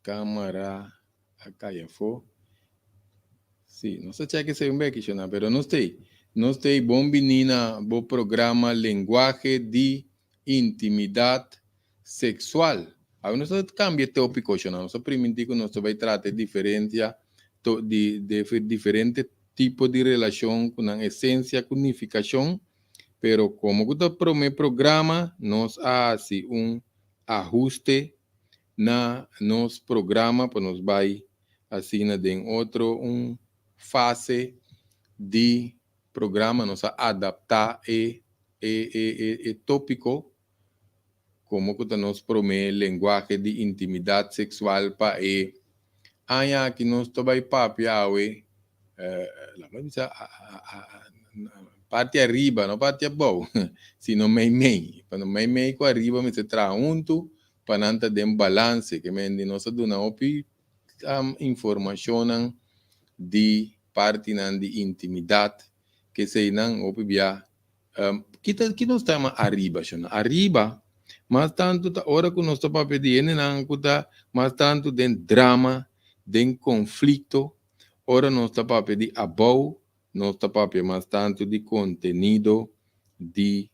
Camara a cay afo. Si, nos ta check esey un beki shona, pero nos tey. Nos tey bon bini na bo programa Lenguaje di Intimidad Sexual. Awe nos ta cambia e topico shona, nos a priminti cu nos ta bay trata e diferencia to di diferente tipo di relacion cu nan esencia cu nificacion, pero como cu ta prome programa nos a haci un ahuste na nos programa pa nos bai asina den otro un fase di programa nos a adapta e e e e e topico como cu ta nos prome lenguahe di intimidad sexual pa e aña aki nos ta bai papia awe laga bisa parti ariba no parti abou sino mei mei pasobra mei mei cu ariba mester traha hunto pa nan ta den balance ke men di nos a duna hopi informacionnan di partinan di intimidad keseynan hopi bia Kita ki nos ta yama ariba shona? Ariba mas tantu ta ora ku nos ta papia di hendenan ku ta mas tantu den drama, den konflikto. Ora nos ta papia di abou, nos ta papia mas tantu di kontenido di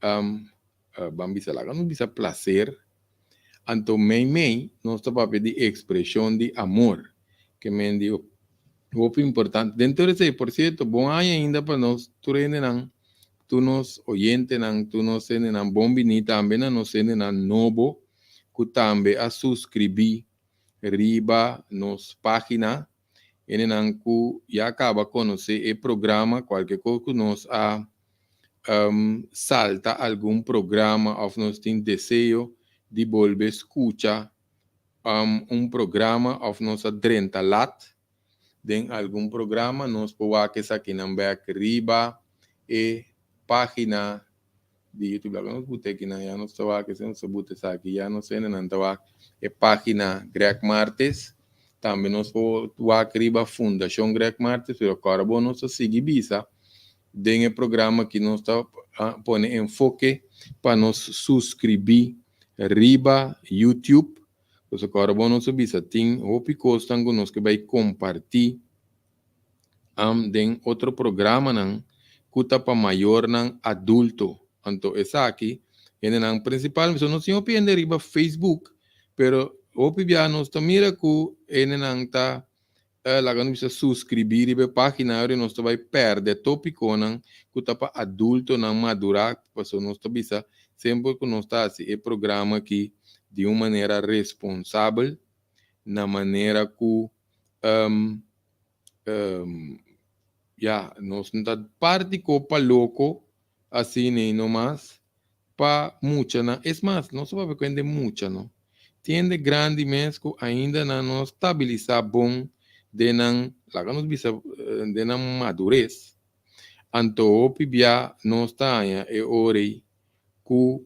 ban bisa laga nos bisa plaser. Anto meimei nos ta papia di ekspreshon di amor, ke men di Hopi importante. Den tur esei, por cierto, bon aña ainda pa nos tur hendenan, tur nos oyentenan, tur nos hendenan bon bini tambe na nos hendenan nobo cu tambe a suscribi riba nos pagina, hendenan cu ya caba conoce e programa, cualke cos cu nos a salta algun programa of nos tin deseo di bolbe scucha un programa of nos a drenta lat den algun programa, nos por wak esakinan bek riba e pagina di YouTube. Laga nos buta ekinan, ya nos ta wak esei, nos ta buta esaki, ya nos hendenan ta wak e pagina Greg Martes. Tambe nos por wak riba Fundacion Greg Martes, pero kòrda bo nos ta sigui bisa den e programa aki nos ta pone enfoke pa nos suscribi riba YouTube. Pasobra kòrda bo nos a bisa tin hopi kosnan ku nos ke bai kompartí den otro programanan ku ta pa mayornan adulto. Anto esaki hendenan prinsipal so nos tin hopi hende riba Facebook pero hopi bia nos ta mira ku hendenan ta Laga nos bisa suscribí riba e página ora nos ta bai pèrdè tópikonan ku ta pa adultonan madurá, pasobra nos ta bisa semper ku nos ta hasi e programa aki di un manera responsabel, na manera ku ya nos no ta parti kopa loko asina ei nomas pa muchanan. Es mas, nos ta papia ku hende mucha no. Tin hende grandi mes ku ainda nan no stabilisá bon den nan, laga nos bisa, den nan madures. Anto hopi bia nos ta haña e ora ei ku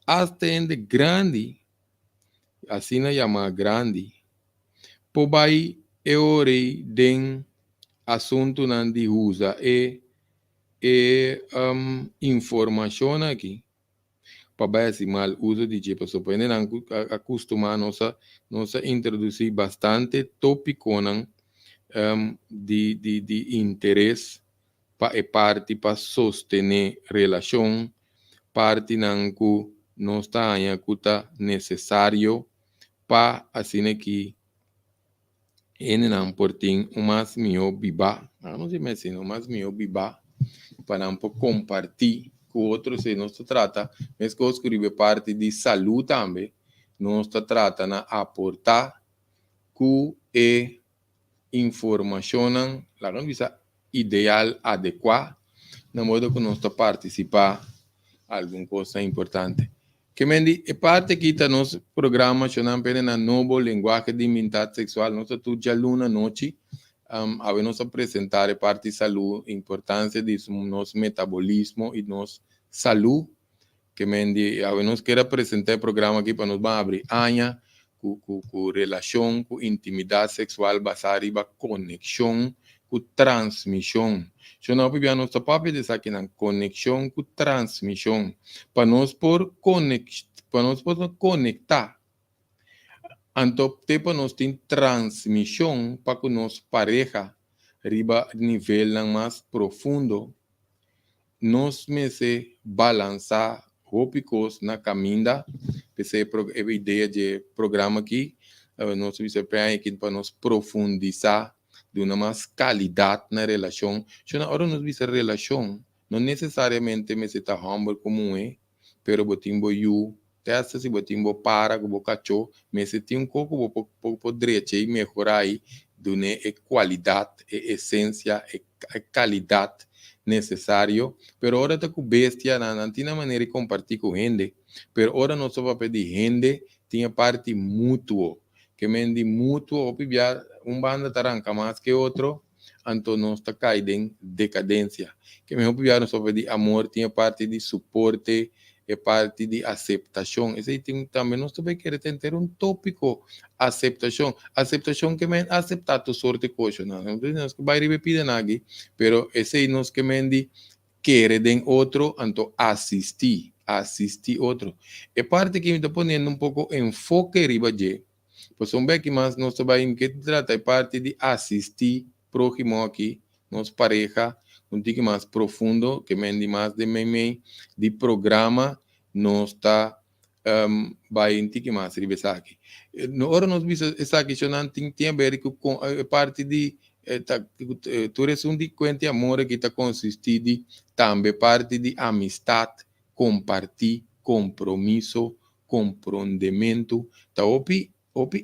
asta hende grandi, asina yamá grandi, por bai. E ora ei den asuntunan di usa e informashon aki pa bai hasi mal uso di dje, pasobra hendenan ku a kustumá nos a introdusí bastante tópikonan di interes pa e parti pa sostené relashon, partinan ku nos ta haña ku ta nesesario pa asina ki hendenan por tin un mas mihó bibá, no si mes un mas mihó bibá pa nan por kompartí ku otro. Si nos ta trata meskos ku riba e parti di salú tambe, nos ta trata na aportá ku e informashonnan, laga nos bisa, ideal, adekuá, na modo ku nos ta partisipá algun kosnan importante. Ke men di e parti aki ta nos programa Shonnan Pene na nobo lenguahe di intimidad seksual. Nos ta tur djaluna nochi. Awe nos a presentá e parti salú, importansia di nos metabolismo i nos salú. Ke men di awe nos ke presentá e programa aki pa nos ban habri aña ku relashon, ku intimidat seksual basá riba konekshon, ku transmishon. So no pibia nos ta papia di esakinan, konekshon ku transmishon. Pa nos por konektá. Anto te pa nos tin transmishon pa ku nos pareha riba nivel mas profundo, nos mester balansá hopi kos na kaminda. Esei ta e idea di programa aki. Nos bisa aki pa nos profundisá di un mas kalidat na relashon. So, na ora nos bisa relashon, no nesesariamente mester ta hòmber ku muhé, pero bo tin bo yu, testa si bo tin bo para ku bo kachó, mester tin un poko bo por drecha i mehorá i duna e kualidat, e esensia, e kalidat nesesario. Pero ora ta ku bestia, nan tin manera di kompartí ku hende, pero ora nos ta papia di hende, tin e parti mutuo. Ke men di mutuo, hopi bia un banda ta ranka mas ku otro, anto nos ta kai den dekadensia. Ke men hopi bia nos papia di amor, tin e parti di soporte, e parti di aseptashon. Esei tin tambe nos tambe ke tin un tópiko, aseptashon. Aseptashon ke men aseptá tur sorto di kos, no? Nos ke bai riba pida nagi, pero esei nos ke men di kere den otro, anto asistí otro. E parti ku mi ta poniendo un poko enfoke riba dje, pues un beki mas nos ta bai ke trata e parti di asistí próhimo aki, nos pareha, un tiki mas profundo, ke men di mas di mei mei di programa, nos ta bai un tiki mas riba esaki. No ora nos bisa esaki, nan tin a ber ku e parti di ta, tur esun di kuenta amor ku ta konsistí di tambe parti di amistat, kompartí, kompromiso, komprondementu. Ta hopi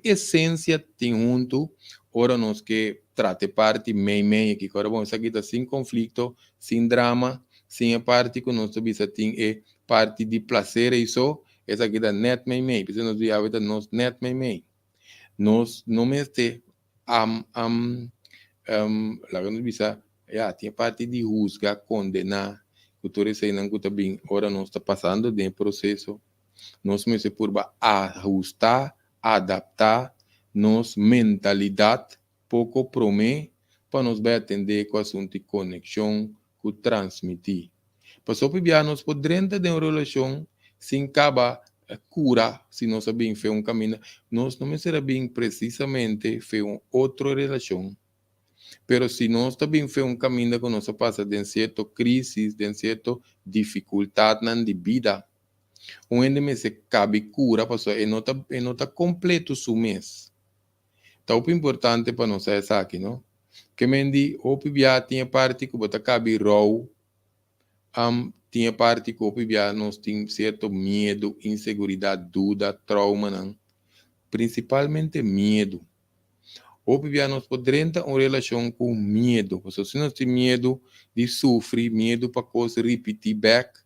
esensia tin huntu ora nos ke trata parti mei mei aki. Ora bon, esaki ta sin konflikto, sin drama, sin e parti ku nos bisa tin e parti di plaser i so, esaki ta net mei mei. Pesei nos diabe ta nos net mei mei. Nos no mester laga nos bisa, ya, tin parti di husga, kondená, ku tur eseinan ku ta bin ora nos ta pasando den proseso. Nos mester purba ahustá, adaptá nos mentalidat poko promé pa nos bai atendé ku asuntu di konekshon, ku transmití. Pasobra bia nos por drenta den un relashon sin kaba kura si nos a bin for di un kaminda. Nos no mester bin presisamente for di un otro relashon. Pero si nos ta bin for di un kaminda ku nos a pasa den sierto krísis, den sierto difikultatnan di bida, un hende mester kaba kura, pasobra e no ta kompleto su mes. Ta hopi importante pa nos esaki, no? Ke men di hopi bia tin e parti ku bo ta kaba rou, tin e parti ku hopi bia nos tin sierto miedu, inseguridat, duda, traumanan, prinsipalmente miedu. Hopi bia nos por drenta un relashon ku miedu. Pasobra si nos tin miedu di sufri, miedu pa kos ripití bèk,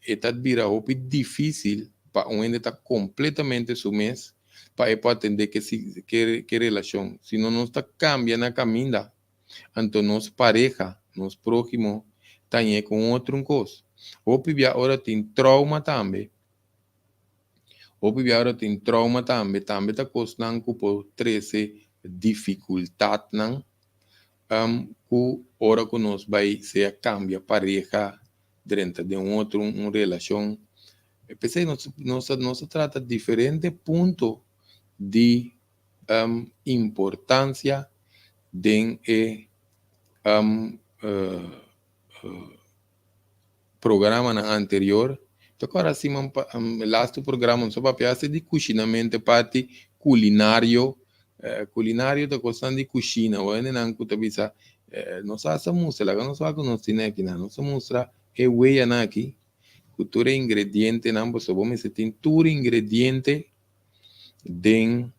e ta bira hopi difísil pa un hende ta kompletamente su mes pa e por atendé ku relashon. Si no nos ta kambia na kaminda, anto nos pareha, nos próhimo, ta ku otro kos. Hopi bia ora tin trauma tambe. Hopi bia ora tin trauma tambe, tambe ta kosnan ku por trese. difikultatnan ku ora ku nos bai sea kambia pareha, drenta den un otro un relashon. P'esei nos nos nos a trata diferente punto di importansia den e programanan anterior. Ta kòrda siman lastu programa nos a papia hasta di kushinamento, parti kulinario. Kulinario ta kosnan di kushina. Bo hendenan ku ta bisa nos a hasta mustra, laga nos wak ku nos tin akinan. Nos a mustra e weyanan aki ku tur e ingredientenan, pasobra bo mester tin tur ingrediente den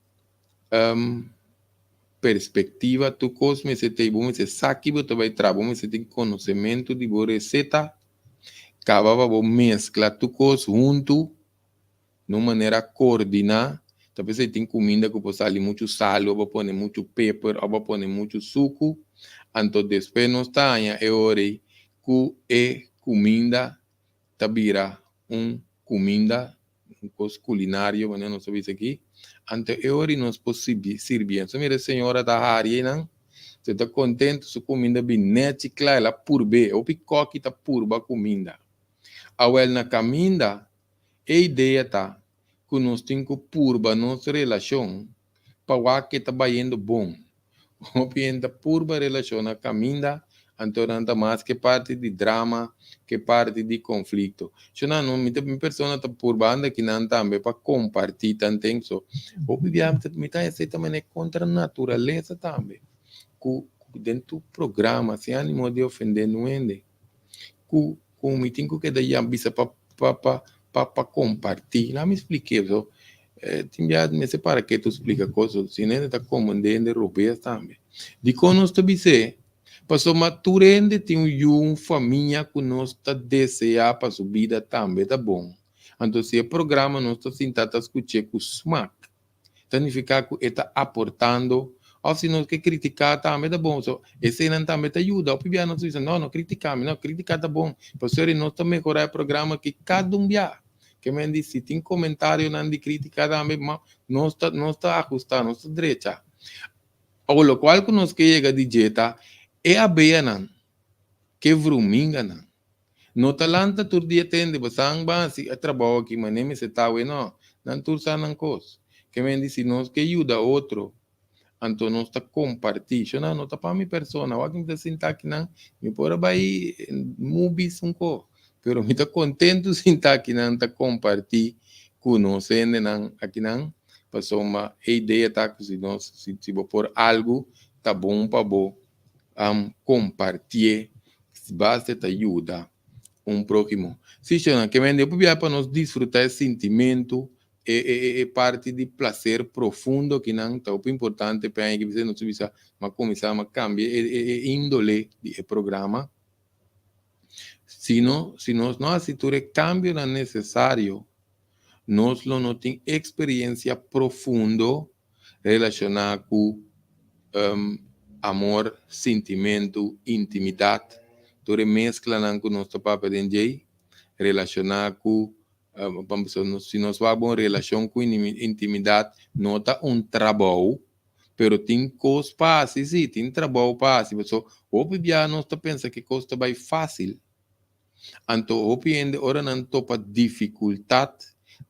perspectiva tur cos mester ta y bo mester sa ki bo ta bay traha, bo mester tin conocemento di bo receta caba pa bo mezcla tur cos hunto na un manera coordina. Ta p'esey tin cuminda cu por sali mucho salo, bo pone mucho peper of bo pone mucho sucu, anto despues nos ta haña e ora ey cu e cuminda ta bira un cuminda, un cos culinario, manera nos ta bisa aki, anto e ora nos por sirbi, sirbi. Anto mira e señora ta hari einan, se ta contento, su cuminda bin nechi cla, el a purb'é, hopi koki ta purba cuminda. Awel na caminda, e idea ta cu nos tin cu purba nos relacion pa wak ke ta bayendo bon. Hopi hende ta purba relacion na caminda, anto nan ta mas ke parti di drama, ke parti di conflicto. Shona no, mi ta mi persona ta purba anda kinan tambe pa comparti tanten so. Hopi bia mi ta mi ta esey ta manera contra naturalesa tambe, cu cu den tur programa, sin animo di ofende nun hende, cu cu mi tin cu keda ya bisa pa pa pa pa pa comparti. Laat mi spliké so. Tin bia mester para ketu splika kos so si hende ta komende hende robes tambe. Dikon nos ta bis'é? Pasobra tur hende tin un yu, un famia ku nos ta deseá pa su bida tambe ta bon. Anto si e programa nos ta sinta ta skuch'é ku smak, ta nifiká ku e ta aportando. Òf si nos ke kritiká tambe ta bon. So eseinan tambe ta yuda. Hopi bia nos ta bisa, no, no kritiká mi, no, kritiká ta bon. Pasobra nos ta mehorá e programa aki kada un bia. Ke men di si tin komentarionan di kritika tambe ma nos ta nos ta ahusta, nos ta drecha. Awor lokual ku nos ke yega di dje ta e abeanan ke vruminganan no ta lanta tur dia tende bo san ban hasi e trabou aki manera mester ta awe no, nan tur sa nan kos. Ke men di si nos ke yuda otro Anto nos ta kompartí. Shona, no ta pa mi persona. Wak mi ta sinta akinan, mi por a bai movies un ko, pero mi ta kontentu sinta akinan ta kompartí ku nos hendenan akinan, pasobra e idea ta ku si nos, si bo por algu, ta bon pa bo kompartié, basta e ta yuda un próhimo. Sí, shona, ke mende hopi biaha pa nos disfrutá e sintimentu E e e parti di placer profundo kinan ta hopi importante p'e aña ki bisa nos bisa m'a cuminsa m'a cambia e e e indole di e programa. Si no si nos no haci tur e cambionan necesario nos lo no tin experiencia profundo relaciona cu amor, sintimento, intimidad, tur e mezclanan cu nos ta papia den djey relaciona cu Si nos wak bon relashon ku intimidat no ta un trabou, pero tin kos pa hasi si, tin trabou pa hasi. Pasobra hopi biaha nos ta pensa ku e kos ta bai fásil. Anto hopi hende ora nan topa difikultat,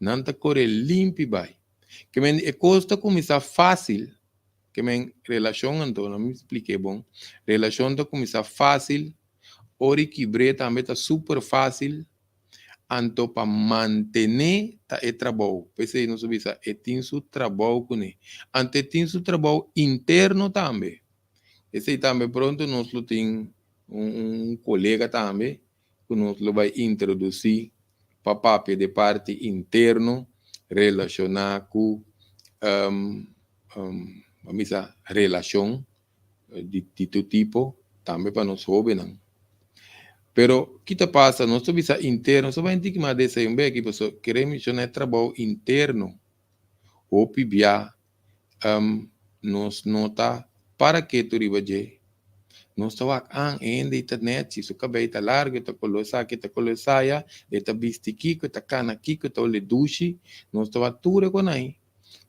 nan ta kore limpi bai. Ke men e kos ta kuminsá fásil, ke men relashon anto, nan mi splik'é bon, relashon ta kuminsá fásil, ora i kibr'é tambe ta super fásil. Anto pa mantené ta e trabou. P'esei nos a bisa e tin su trabou kuné. Anto e tin su trabou interno tambe. Esei tambe pronto nos lo tin un kolega tambe ku nos lo bai introdusí pa papia di e parti interno relashoná ku ban bisa relashon di tur tipo, tambe pa nos hóbennan. Pero ki ta pasa? Nos ta bisa interno, nos ta bai un tiki mas desei un beki, pasobra kere menshoná e trabou interno. Hopi bia nos no ta para ketu riba dje. Nos ta wak, an, e hende ei ta nèchi, su kabei ta largu, e ta koló esaki, e ta koló esaya, e ta bisti kiko, e ta kana kiko, e ta ole dushi. Nos ta wak tur e konai.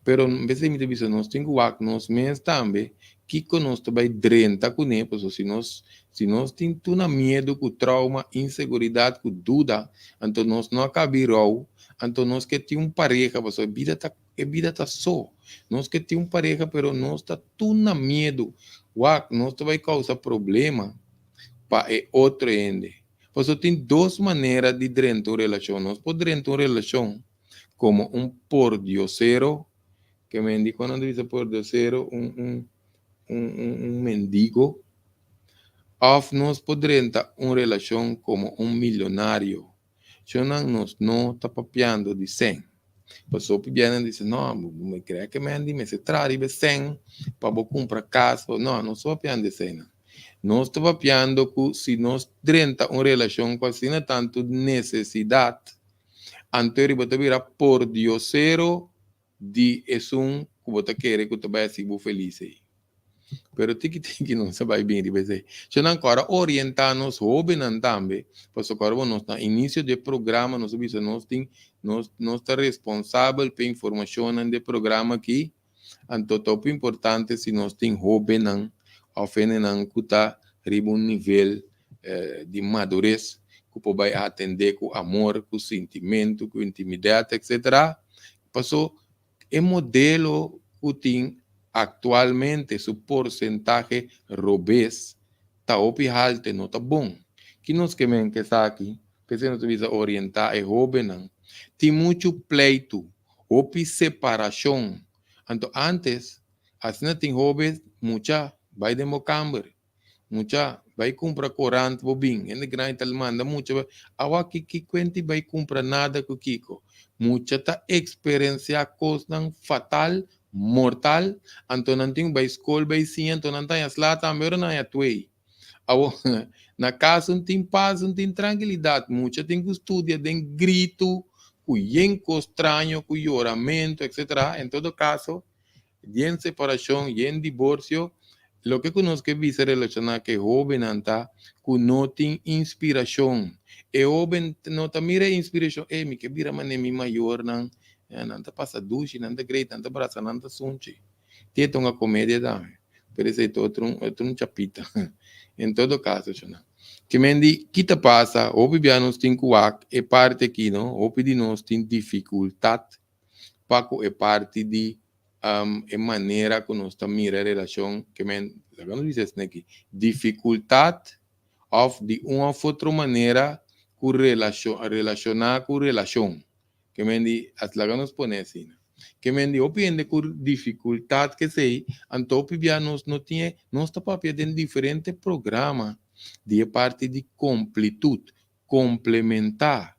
Pero p'esei mi ta bisa nos tin ku wak nos mes tambe kiko nos ta bai drenta kuné, pasobra si nos si nos tin tur na miedu ku trauma, inseguridat ku duda, anto nos no a kabi rou, anto nos ke tin un pareha pasobra e bida ta e bida ta so. Nos ke tin un pareha pero nos ta tur na miedu, wak nos ta bai kousa problema pa e otro hende. Pasobra tin dos manera di drenta un relashon, nos por drenta un relashon komo un pordiosero, ke men di kon nan ta bisa pordiosero, un un un un un mendigo, òf nos por drenta un relashon komo un milionario. Shonnan nos no ta papiando di sèn. Pasobra hopi bia nan bisa, no, mi krea ke men di mester traha riba e sèn pa bo kumpra kas, no, nos ta papiando di eseinan. Nos ta papiando ku si nos drenta un relashon ku asina tantu nesesidat, Anto eri bo ta bira pordiosero di esun ku bo ta kere ku ta bai hasi bo felis ei. Pero tiki tiki nos ta bai bin riba esei. So nan kòrda orientá nos hóbennan tambe, pasobra kòrda bo nos na inisio di e programa nos a bisa nos tin nos nos ta responsabel pa e informashonnan di e programa aki, anto ta hopi importante si nos tin hóbennan òf hendenan ku ta riba un nivel di madures ku por bai atendé ku amor, ku sintimentu, ku intimidat, etcetera. Paso e modelo ku tin aktualmente su porsentahe robes ta hopi halte, no ta bon. Ki nos ke men ku esaki? P'esei nos ta bisa orientá e hóbennan. Tin muchu pleitu, hopi separashon. Anto ántes asina tin hóben mucha bai den bo kamber. Mucha, bai kumpra korant bo bin. Hende grandi ta manda mucha bai. Awa ki ki kuenti bai kumpra nada ku kiko. Mucha ta eksperensiá kosnan fatal, mortal, anto nan tin ku bai skol bai siña, anto nan ta haña sla tambe ora nan haña tuei. Awo, na kas un tin pas, un tin trankilidat. Mucha tin ku studia den gritu, ku yen kos straño, ku yoramentu, etsetera. En todo kaso, Yen separashon, yen diborsio, loke ku nos ke bisa relashoná ku e hóbennan ta ku no tin inspirashon. E hóben no ta mira e inspirashon, ey mi ke bira manera mi mayornan, nan ta pasa dushi, nan ta great, nan ta brasa, nan ta sunchi. Ti e ta un komedia tambe, pero esei ta otro otro un chapita. En todo kaso shona. Ke men di ki ta pasa, hopi bia nos tin ku wak e parti aki no, hopi di nos tin difikultat pa ku e parti di e manera ku nos ta mira e relashon ke men laga nos bisa esaki aki difikultat òf di un òf otro manera ku relashon relashoná ku relashon ke men di laga nos pone asina ke men di hopi hende ku difikultat kesei anto hopi bia nos no tin e nos ta papia den diferente programa di e parti di komplitut komplementá.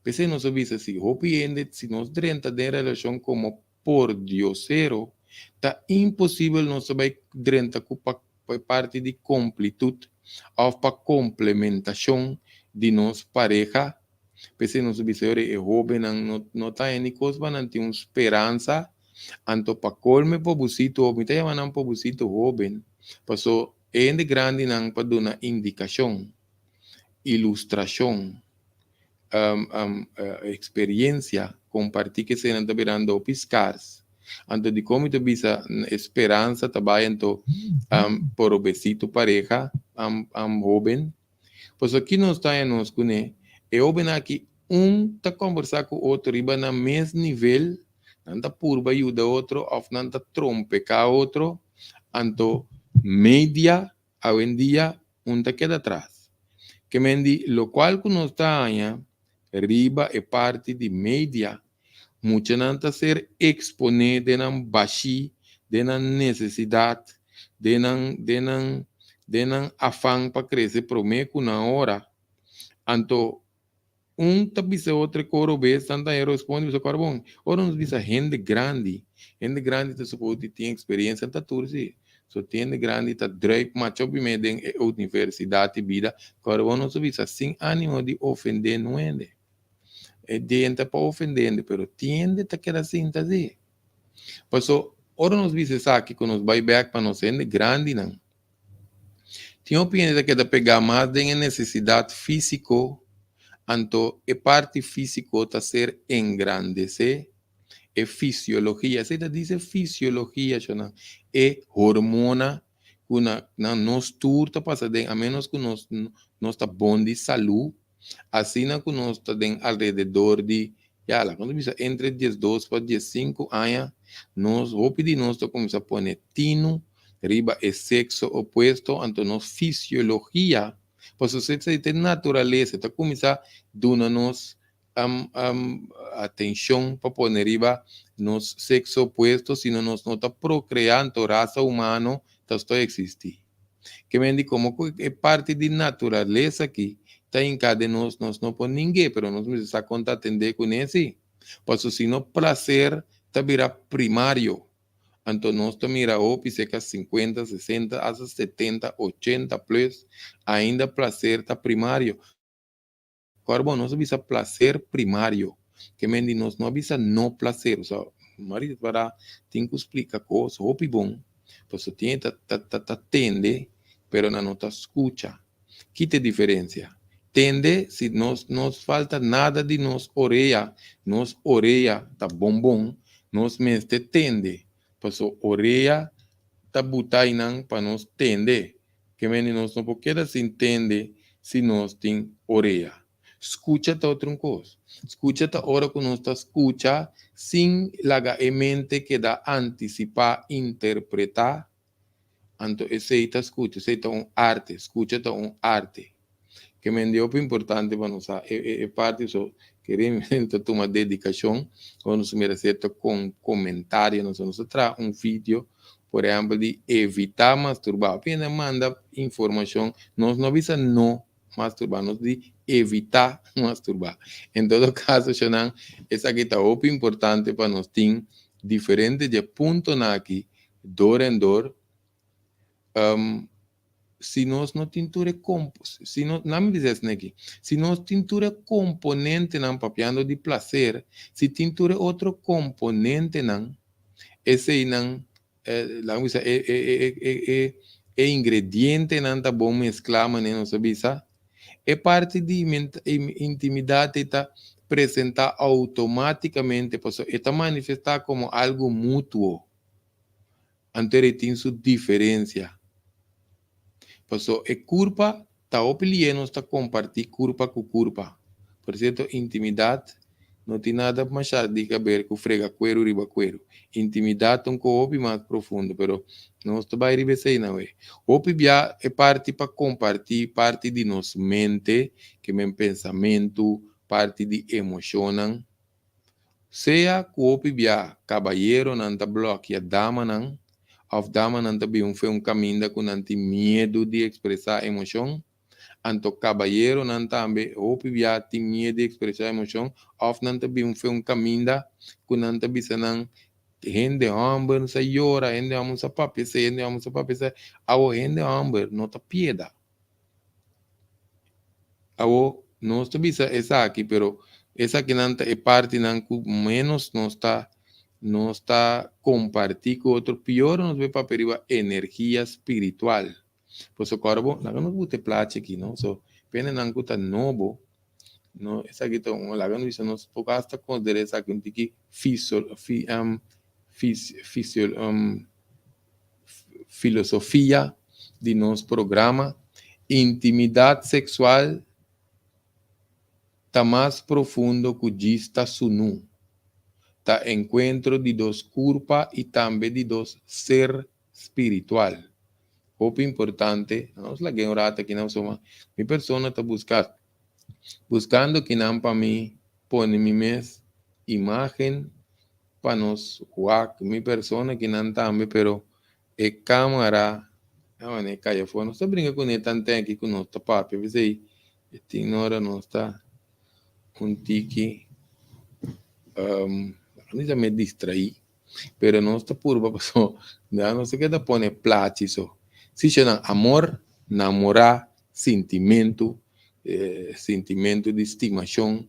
P'esei nos a bisa si hopi hende si nos drenta den relashon komo pordiosero, ta imposibel nos ta bai drenta ku pa e parti di komplitut òf pa komplementashon di nos pareha. P'esei nos a bisa yori e hóbennan no no ta haña ni kos pa nan tin un speransa, anto pa kolme pobusito mi ta yama nan pobusito hóben, paso e hende grandinan pa duna indikashon. Ilustrashon, Eksperiencia, kompartí ku eseinan ta birando hopi skars. Anto dikon mi ta bisa e speransa ta bai anto por obesí tu pareha hóben? Pasobra ki nos ta haña nos kuné? E hóbennan aki un ta kombersá ku otro riba nan mes nivel, nan ta purba yuda otro òf nan ta trompeká otro, anto media Awendia un ta keda tras. Ke men di lokual ku nos ta haña riba e parti di media, muchanan ta ser eksponé den nan bashí, den nan nesesidat, den nan den nan den nan afan pa krese promé ku nan ora. Anto Un ta bisa otro e koro bes, nan ta haña responde bisa kor bon. Ora nos bisa hende grandi, hende grandi ta suposo di tin experiencia, ta tur si. So tin hende grandi ta druip macho prime den e universidad di bida, kor bon nos ta bisa sin animo di ofende nun hende. E den ta pa ofende hende, pero tin hende ta keda sinta si. Paso ora nos bisa esaki ku nos bai bek pa nos hende grandinan, Tin hopi hende ta keda pegá mas den e nesesidat físiko, anto e parti físiko ta ser engrandesé. E fisiologia, esei ta dice fisiologia, shonan, e hormona ku na nos tur ta pasa den, a menos ku nos ta bon di salú, asina ku nos ta den alrededor di, ya, laga nos bisa entre 12 pa 15 aña, nos hopi di nos ta kuminsá pone tinu riba e sekso opuesto. Anto nos fisiologia, pasobra esei ta naturalesa, ta kuminsá duna nos atenshon pa pone riba nos sekso opuesto, sino nos no ta prokreá, anto rasa humano ta stòp eksistí. Ke men di komo ku e parti di naturalesa aki ta hinká den nos, nos no por ning'é, pero nos mester sa kon ta atendé kuné sí. Pasobra si no plaser ta bira primario, anto nos ta mira hopi serka 50, 60, asta 70, 80 plus, ainda plaser ta primario. Kòrda bon, nos a bisa plaser primario. Ke men di nos no a bisa no plaser. Osea, Maria ta tin ku splika kos hopi bon, pasobra tin ta ta ta ta tende, pero nan no ta skucha. Ki ta e diferensia? Tende, si nos no falta nada di nos orea, nos orea ta bon bon, nos mester tende, pasobra orea ta buta einan pa nos tende. Ke men di nos no por keda sin tende si nos tin orea. Skucha ta otro un kos. Skucha ta ora ku nos ta skucha sin laga e mente keda antisipá, interpretá. Anto esei ta skucha, esei ta un arte, skucha ta un arte. Ke men di hopi importante pa nos sa e parti so kere ta tuma dedikashon ora nos mira sierto komentario. Nos ta traha un video, por ehèmpel, di evitá masturbá. Hopi hende a manda informashon. Nos no bisa no masturbá, nos di evitá masturbá. En todo kaso, shownan, esaki ta hopi importante pa nos tin diferente dje puntonan aki dor en dor. Si nos no tin tur e comp si no nan mi bisa esne aki, si nos tin tur e componentenan, papiando di placer, si tin tur e otro componentenan, eseinan, laga mi bisa e ingredientenan ta bon mezcla, manera nos a bisa, e parti di intimidad ei ta presenta automaticamente, pasobra e ta manifesta como algo mutuo. Anto e tin su diferencia. Paso e curpa ta hopi lié, nos ta comparti curpa cu curpa. Por cierto, intimidad no tin nada masha di haber cu frega cuero riba cuero. Intimidad ta un co hopi mas profundo, pero nos ta bay riba esey na we. Hopi bia e parti pa comparti parti di nos mente, ke men pensamento, parti di emocionnan. Sea ku hopi bia kabayeronan ta blòkia damanan òf damanan ta bin fe un kaminda ku nan tin miedu di ekspresá emoshon, anto kabayeronan tambe hopi bia tin miedu di ekspresá emoshon òf nan ta bin fe un kaminda ku nan ta bisa nan hende hòmber no sa yora, hende hòmber no sa papia esei, hende hòmber no sa papia esei. Awo hende hòmber no ta pieda. Awo, nos ta bisa esaki, pero esakinan ta e partinan ku ménos nos ta kompartí ku otro. Pior nos bai papia riba energia spiritual. Pasobra kòrda bo, laga nos buta e plachi aki, no? So, pendenan ku ta nobo, no, esaki ta un, laga nos bisa, nos por hasta konsiderá esaki un tiki fiso, fi, fis, fisio, filosofia di nos programa. Intimidat seksual ta mas profundo ku djis ta sunú. Ta enkuentro di dos kurpa i tambe di dos ser spiritual. Hopi importante, nos lag'é un rato aki nan suma, mi persona ta buska, buskando kinan pa mi pone mi mes imágen pa nos wak mi persona kinan tambe, pero e cámara a manera cay afó. Nos ta brinca cune tanten aki cu nos ta papia, p'esey e tin ora nos ta un tiki, no ta me distraí, pero nos ta purba paso ya nos ta keda pone plachi. So si nan amor, namorá, sintimentu, sintimentu di stimacion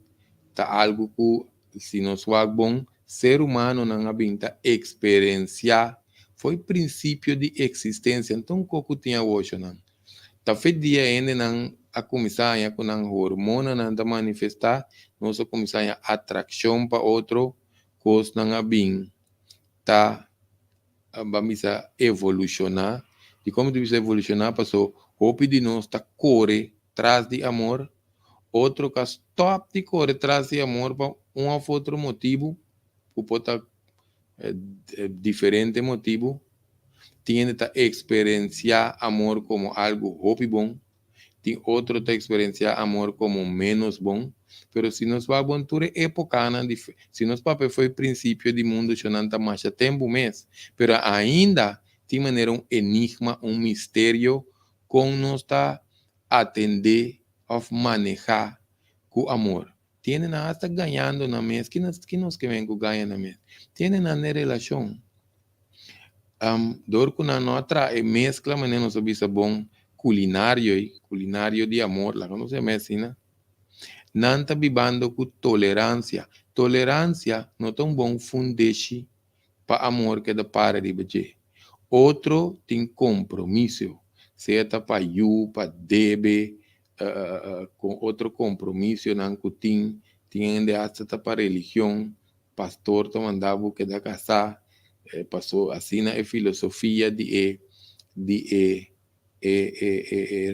ta algo cu si nos wak bon, ser humanonan a bin ta experiencia foi principio di existencia. Enton koku tin awoshonan ta fe dia hendenan a kuminsá haña ku nan hormonanan ta manifestá, nos a kuminsá haña atraccion pa otro. Kosnan a bin ta ban bisa evolushoná. Dikon mi ta bisa evolushoná? Paso hopi di nos ta kore tras di amor, otro ka stòp di kore tras di amor pa un òf otro motibu, ku por ta diferente motibu. Tin hende ta eksperensiá amor komo algu hopi bon, tin otro ta eksperensiá amor komo ménos bon. Pero si nos wak bon tur e épokanan di, si nos papia fo'i prinsipio di mundu shonan ta masha tempu mes, pero ainda tin manera un enigma, un misterio kon nos ta atendé òf manehá ku amor. Tin hendenan asta gañando nan mes. Ki nos, ki nos ke men ku gaña nan mes? Tin hendenan den relashon, dor ku nan no a traha e meskla manera nos a bisa bon kulinario ei, kulinario di amor, laga nos yama asina, nan ta bibando ku toleransia. Toleransia no ta un bon fundeshi pa amor keda para riba dje. Otro tin kompromiso, sea ta pa yu, pa debe, ku otro kompromisonan ku tin. Tin hende asta ta pa religion, pastor ta manda bo keda kasá, paso asina e filosofia di e di e e e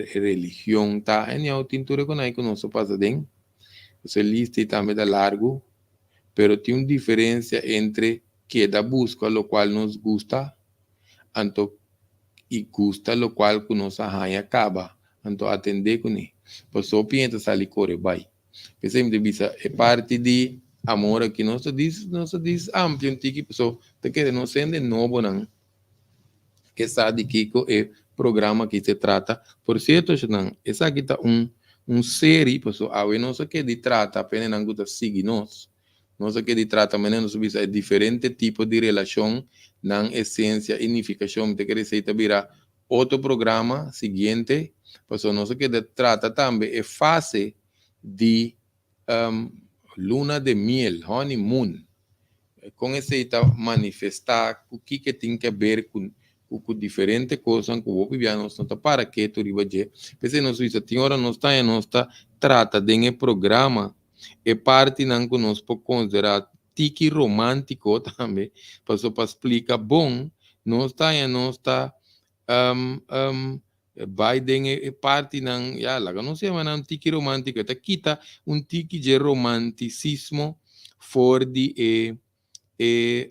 e religion ta. Anyhow, tin tur e konai ku nos a pasa den. E lista ei tambe ta largu. Pero tin un diferencia entre keda busca locual nos gusta anto y gusta locual cu nos a haña caba anto atende cune. Paso piña ta sali core bay. P'esey mi ta bisa e parti di amor aki nos ta dis nos ta dis amplia un tiki paso ta kere nos hende nobonan ke sa di kiko e programa aki se trata. Por cierto esnan, esaki ta un un seri, pasobra awe nos a ke di trata pa hendenan ku ta sigui nos, nos a ke di trata manera nos a bisa e diferente tipo di relashon, nan esensia i nifikashon. Mi ta kere esei ta bira otro programa siguiente, pasobra nos a ke di trata tambe e fase di luna de miel, honeymoon. Kon esei ta manifestá, ku kiko e tin ke ber ku ku diferente kosnan ku hopi bia nos no ta para ketu riba dje. P'esei nos bisa tin ora nos ta haña nos ta trata den e programa e partinan ku nos por konsiderá tiki romántiko tambe, pasobra pa splika bon nos ta haña nos ta bai den e partinan, ya, laga nos yama nan tiki romántico, e ta kita un tiki dje romanticismo for di e e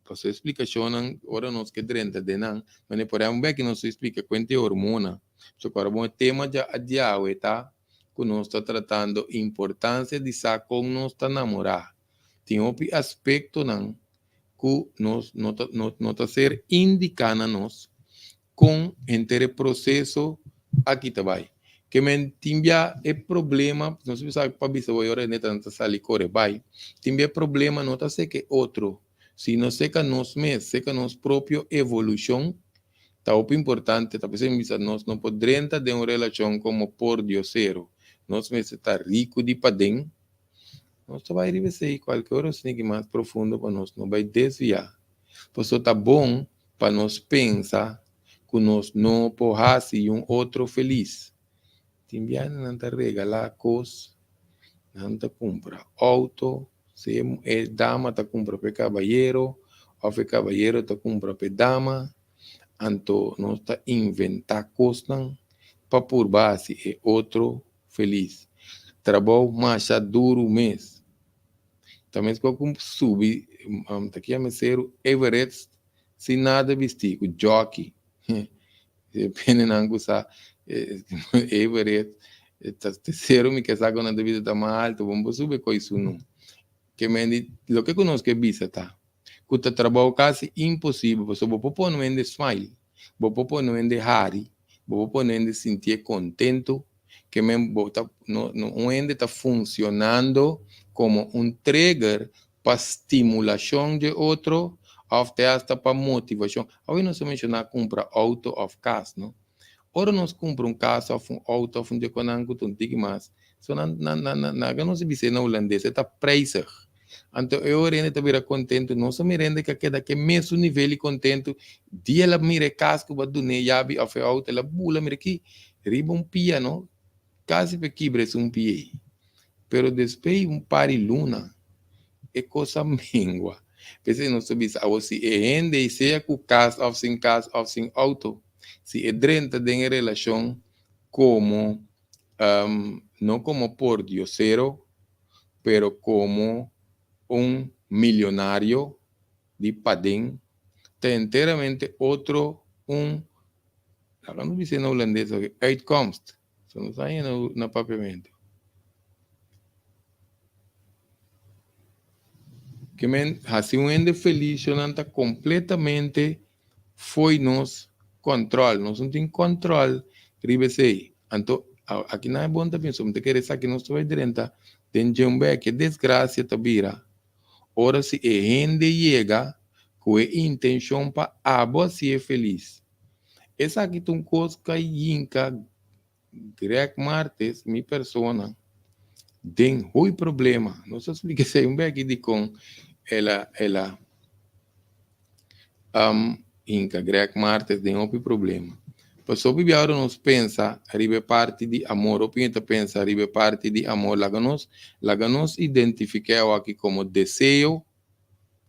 pasobra e splicacionnan ora nos ke drenta den nan, mane por ehempel beki nos ta splica cuenta e hormona, pasobra ora bon e tema dja a diawe ta cu nos ta tratando importancia di sa con nos ta namora, tin hopi aspectonan ku nos no ta no no ta ser indiká na nos kon henter e proseso aki ta bai. Ke men tin bia e problema, nos bisa pa bisa bo e ora neta nan ta sali kore bai, tin bia e problema no ta seka e otro, sino seka nos mes, seka nos propio evolushon ta hopi importante, ta p'esei mi bisa nos no por drenta den un relashon komo pordiosero, nos mester ta riku di paden. Nos ta bai riba esei kualke ora nos tin mas profundo pa nos no bai desviá. Pasobra ta bon pa nos pensa ku nos no por hasi un otro felis. Tin biaha nan ta regalá kos, nan ta kumpra outo, si e dama ta kumpra pa e kabayero òf e kabayero ta kumpra pa e dama, anto nos ta inventá kosnan pa purba hasi e otro felis. Trabou masha duru mes. Ta meskos ku subi ta kier seru Everest sin nada bisti, ku jockey. Depende nan ku sa Everest ta seru mi ke sa ku nan ta bisa ta mas alto, bo no por subi ko'i sunu. Ke men di loke ku nos ke bisa ta ku ta trabou kasi imposibel pasobra bo por pone un hende smile, bo por pone un hende hari, bo por pone un hende sintié kontentu. Ke men bo ta no no un hende ta funcionando como un trigger pa stimulacion dje otro of te hasta pa motivacion. Awe nos a menciona cumpra auto of cas no. Ora nos cumpra un cas of un auto of un dje conan cu ta un tiki mas so nan nan nan nan nan nos a bis'é na hulandes e ta prijzig. Anto e ora hende ta bira kontentu. Nos a mira hende ku a keda ku e mesun nivel di kontentu. Dia el a mira e kas ku bo a dun'é yabi òf e outo, el a bula mira aki riba un pia no, kasi pa e kibra esun pia ei. Pero despues un par di luna. E kos a mengua. P'esei nos ta bisa awor si e hende ei sea ku kas òf sin kas òf sin outo, si e drenta den e relashon komo no komo pordiosero pero komo un milionario di paden, ta enteramente otro un, laga nos bisa na hulandes aki, uitkomst. So nos haña na papiamentu. Ke men hasi un hende felis nan ta kompletamente fo'i nos kòntròl. Nos no tin kòntròl riba esei. Anto aki nan e bon ta pensa, mi ta kere esaki nos ta bai drenta den dje un bek. E desgrasia ta bira ora si e hende yega ku e intenshon pa abo hasié felis. Esaki ta un kos ku a yinka Greg Martes, mi persona, den hoy problema. Nos a splika esei un beki dikon el a el a hinka Greg Martes den hopi problema. Pasobra hopi bia ora nos pensa riba e parti di amor, hopi hende ta pensa riba e parti di amor, laga nos laga nos identifiká awaki komo deseo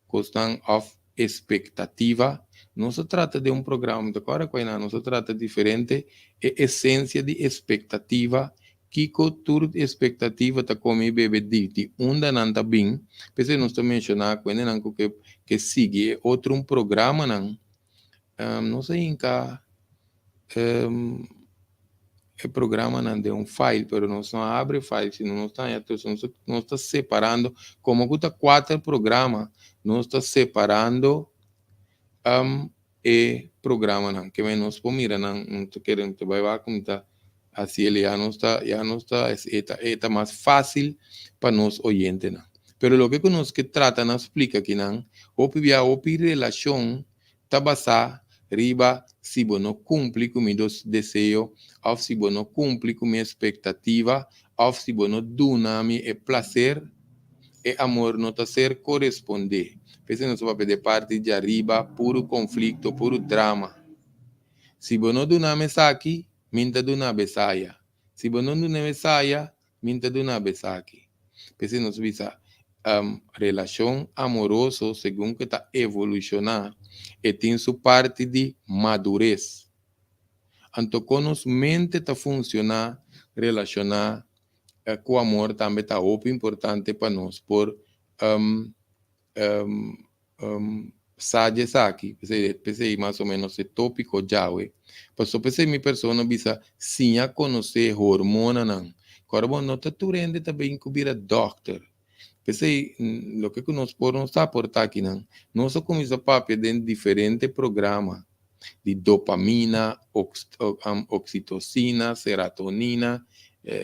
kosnan òf espektativa. Nos a trata den un programa, mi ta kòrda ku ainan, nos a trata diferente e esensia di espektativa, kiko tur espektativa ta kome i bebe di, di unda nan ta bin. P'esei nos ta menshoná ku hendenan ku ke ke sigui e otro un programanan, nos a hinka e programanan den un file, pero nos no a abri e file, sino nos ta haña tur, nos nos ta separando, komo ku ta kuater programa, nos ta separando e programanan, ke men nos por mira nan, nos ta kere, nos ta bai wak ku ta hasi el, ya nos ta, ya nos ta, e ta, e ta mas fásil pa nos oyentenan. Pero loke ku nos ke trata na splika akinan, hopi bia hopi relashon ta basá riba si bo no kumpli ku mi dos deseo òf si bo no kumpli ku mi espektativa òf si bo no duna mi e plaser, e amor no ta ser korespondé. P'esei nos ta papia di e parti djariba, puru konflikto, puru drama. Si bo no duna mi esaki, mi n'ta duna bo esaya. Si bo no duna mi esaya, Mi ta duna bo esaki. P'esei nos bisa, relashon amoroso segun ku e ta evolushoná, e tin su parti di madures. Anto kon nos mente ta funshoná relashoná ku amor tambe ta hopi importante pa nos por sa di esaki, p'esei p'esei mas o menos e tópiko djawe. Paso p'esei mi persona bisa siña konosé hormonanan. Kòrda bo no ta tur hende ta bin ku bira dòkter. P'esei loke ku nos por nos ta aportá akinan, nos a kuminsá papia den diferente programa di dopamina, oksitosina, seratonina,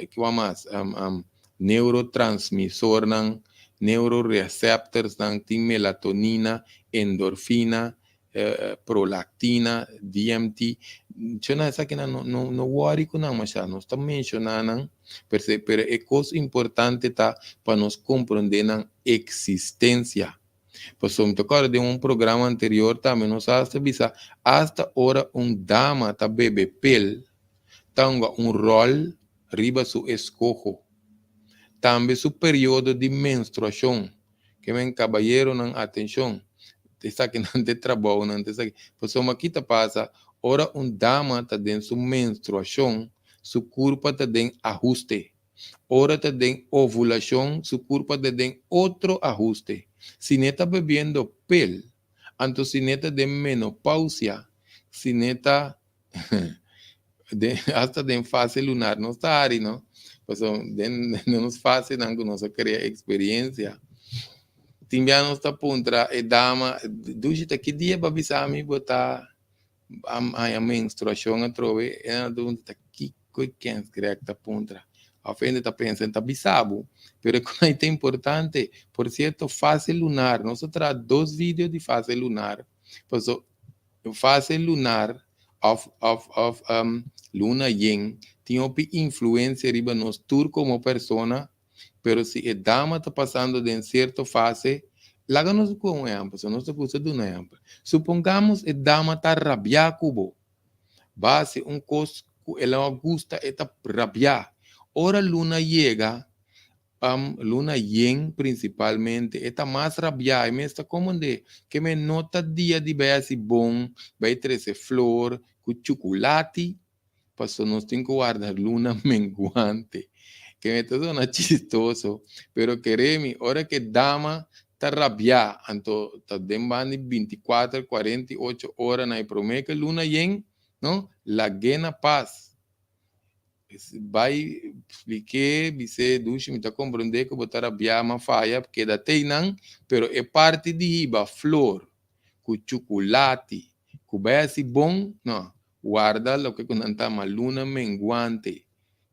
kiwa mas? Neurotransmisornan, neuroreceptorsnan, tin melatonina, endorfina, prolactina, DMT. Shona esakinan no no no worry ku nan masha, nos ta menshoná nan pero e kos importante ta pa nos komprondé nan eksistensia. Pasobra mi ta kòrda den un programa anterior tambe nos asta bisa asta ora un dama ta bebe pel ta hunga un ròl riba su eskoho. Tambe su periodo di menstruashon. Ke men kabayeronan atenshon. Esakinan ta e trabounan ta esaki. Pasobra ki ta pasa ora un dama ta den su menstruashon su kurpa ta den ahuste. Ora ta den ovulashon su kurpa ta den otro ahuste. Si ne ta bebiendo pel, anto si ne ta den menopausia, si ne ta den hasta den fase lunar nos ta hari no pasobra den den nos fasenan ku nos a krea eksperensia tin bia nos ta puntra e dama dushi ta ki dia bo a bisa mi bo ta haña menstruashon atrobe e nan ta puntra ta kiko e kens Greg ta puntra òf hende ta pensa e ta bisa bo pero e kos ta importante por sierto fase lunar nos a traha dos video di fase lunar pasobra Fase lunar òf òf òf luna yen tin hopi influensia riba nos tur komo persona, pero si e dama ta pasando den sierto fase, laga nos ku un ehèmpel, so nos ta gusta duna ehèmpel. Supongamos e dama ta rabiá ku bo, base un kos ku el a gusta e ta rabiá, ora luna yega. Luna yen prinsipalmente e ta mas rabiá, e mes ta komende ke men no ta dia di bai hasi bon, bai trese flor ku chukulati, paso nos tin ku warda luna menguante. Ke me ta sona chistoso, pero kere mi, ora ke dama ta rabiá, anto ta den banda di 24, 48 ora na e promé ke luna yen, no, lag'é na pas. Bai splik'é, bis'é, Dushi, mi ta komprondé ku bo ta rabiá, m'a faya, keda te einan, pero e parti di hiba flor ku chukulati ku bai hasi bon, no, warda loke ku nan ta ma luna menguante.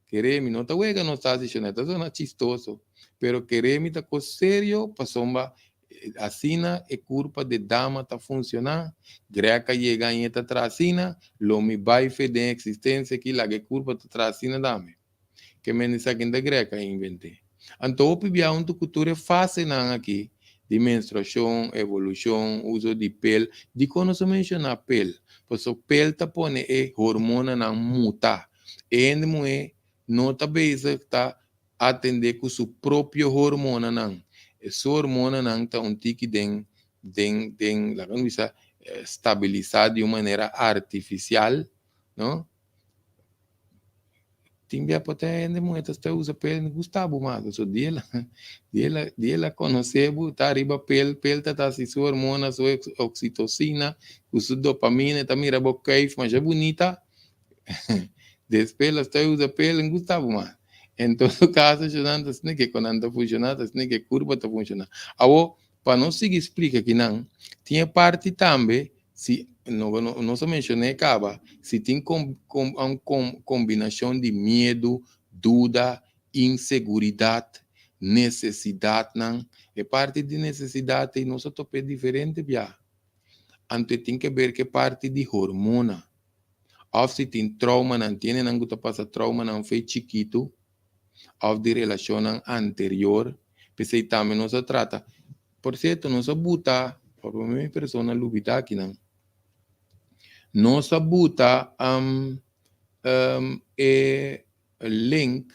Kere mi no ta wega nos ta hasi shona, e ta sona chistoso, pero kere mi ta kos serio pasobra Asina e kurpa de dama ta funshoná. Grek a yega aña ta traha asina, lo mi bai fe den eksistensia aki laga e kurpa ta traha asina tambe. Ke men esaki ta Grek a invent'é. Anto hopi bia huntu ku tur e fasenan aki di menstruashon, evolushon, uso di pel, dikon nos a menshoná pel? Pasobra pel ta pone e hormonanan muta. E hende muhé no ta bezig ta atendé ku su propio hormonanan. E su hormonanan ta un tiki den den den laga nos bisa stabilisá di un manera artifisial, no? Tin bia por ta hende muhé ta sta usa pel no gusta bo mas, pasobra di el di el di el a konosé bo ta riba pel, pel ta ta hasi su hormona, su oksitosina ku su dopamina, e ta mira bo kuif masha bunita. Despues lo estoy usa pel en gusta bo mas. En todo caso esnan ta asina ke kon nan ta funciona, ta asina ke curpa ta funciona. Awo pa nos sigui splica kinan, tin e parti tambe si no nos a menciona e caba, si tin un combinacion di miedu, duda, inseguridad, necesidadnan, e parti di necesidad ei nos a topa e diferente bia. Anto e tin ke ber ke parti di hormona. Òf si tin troumanan, tin hendenan ku ta pasa troumanan fe chikitu òf di relashonnan anterior, p'esei tambe nos a trata. Por sierto, nos a buta, por mi persona lubidá akinan, nos a buta e link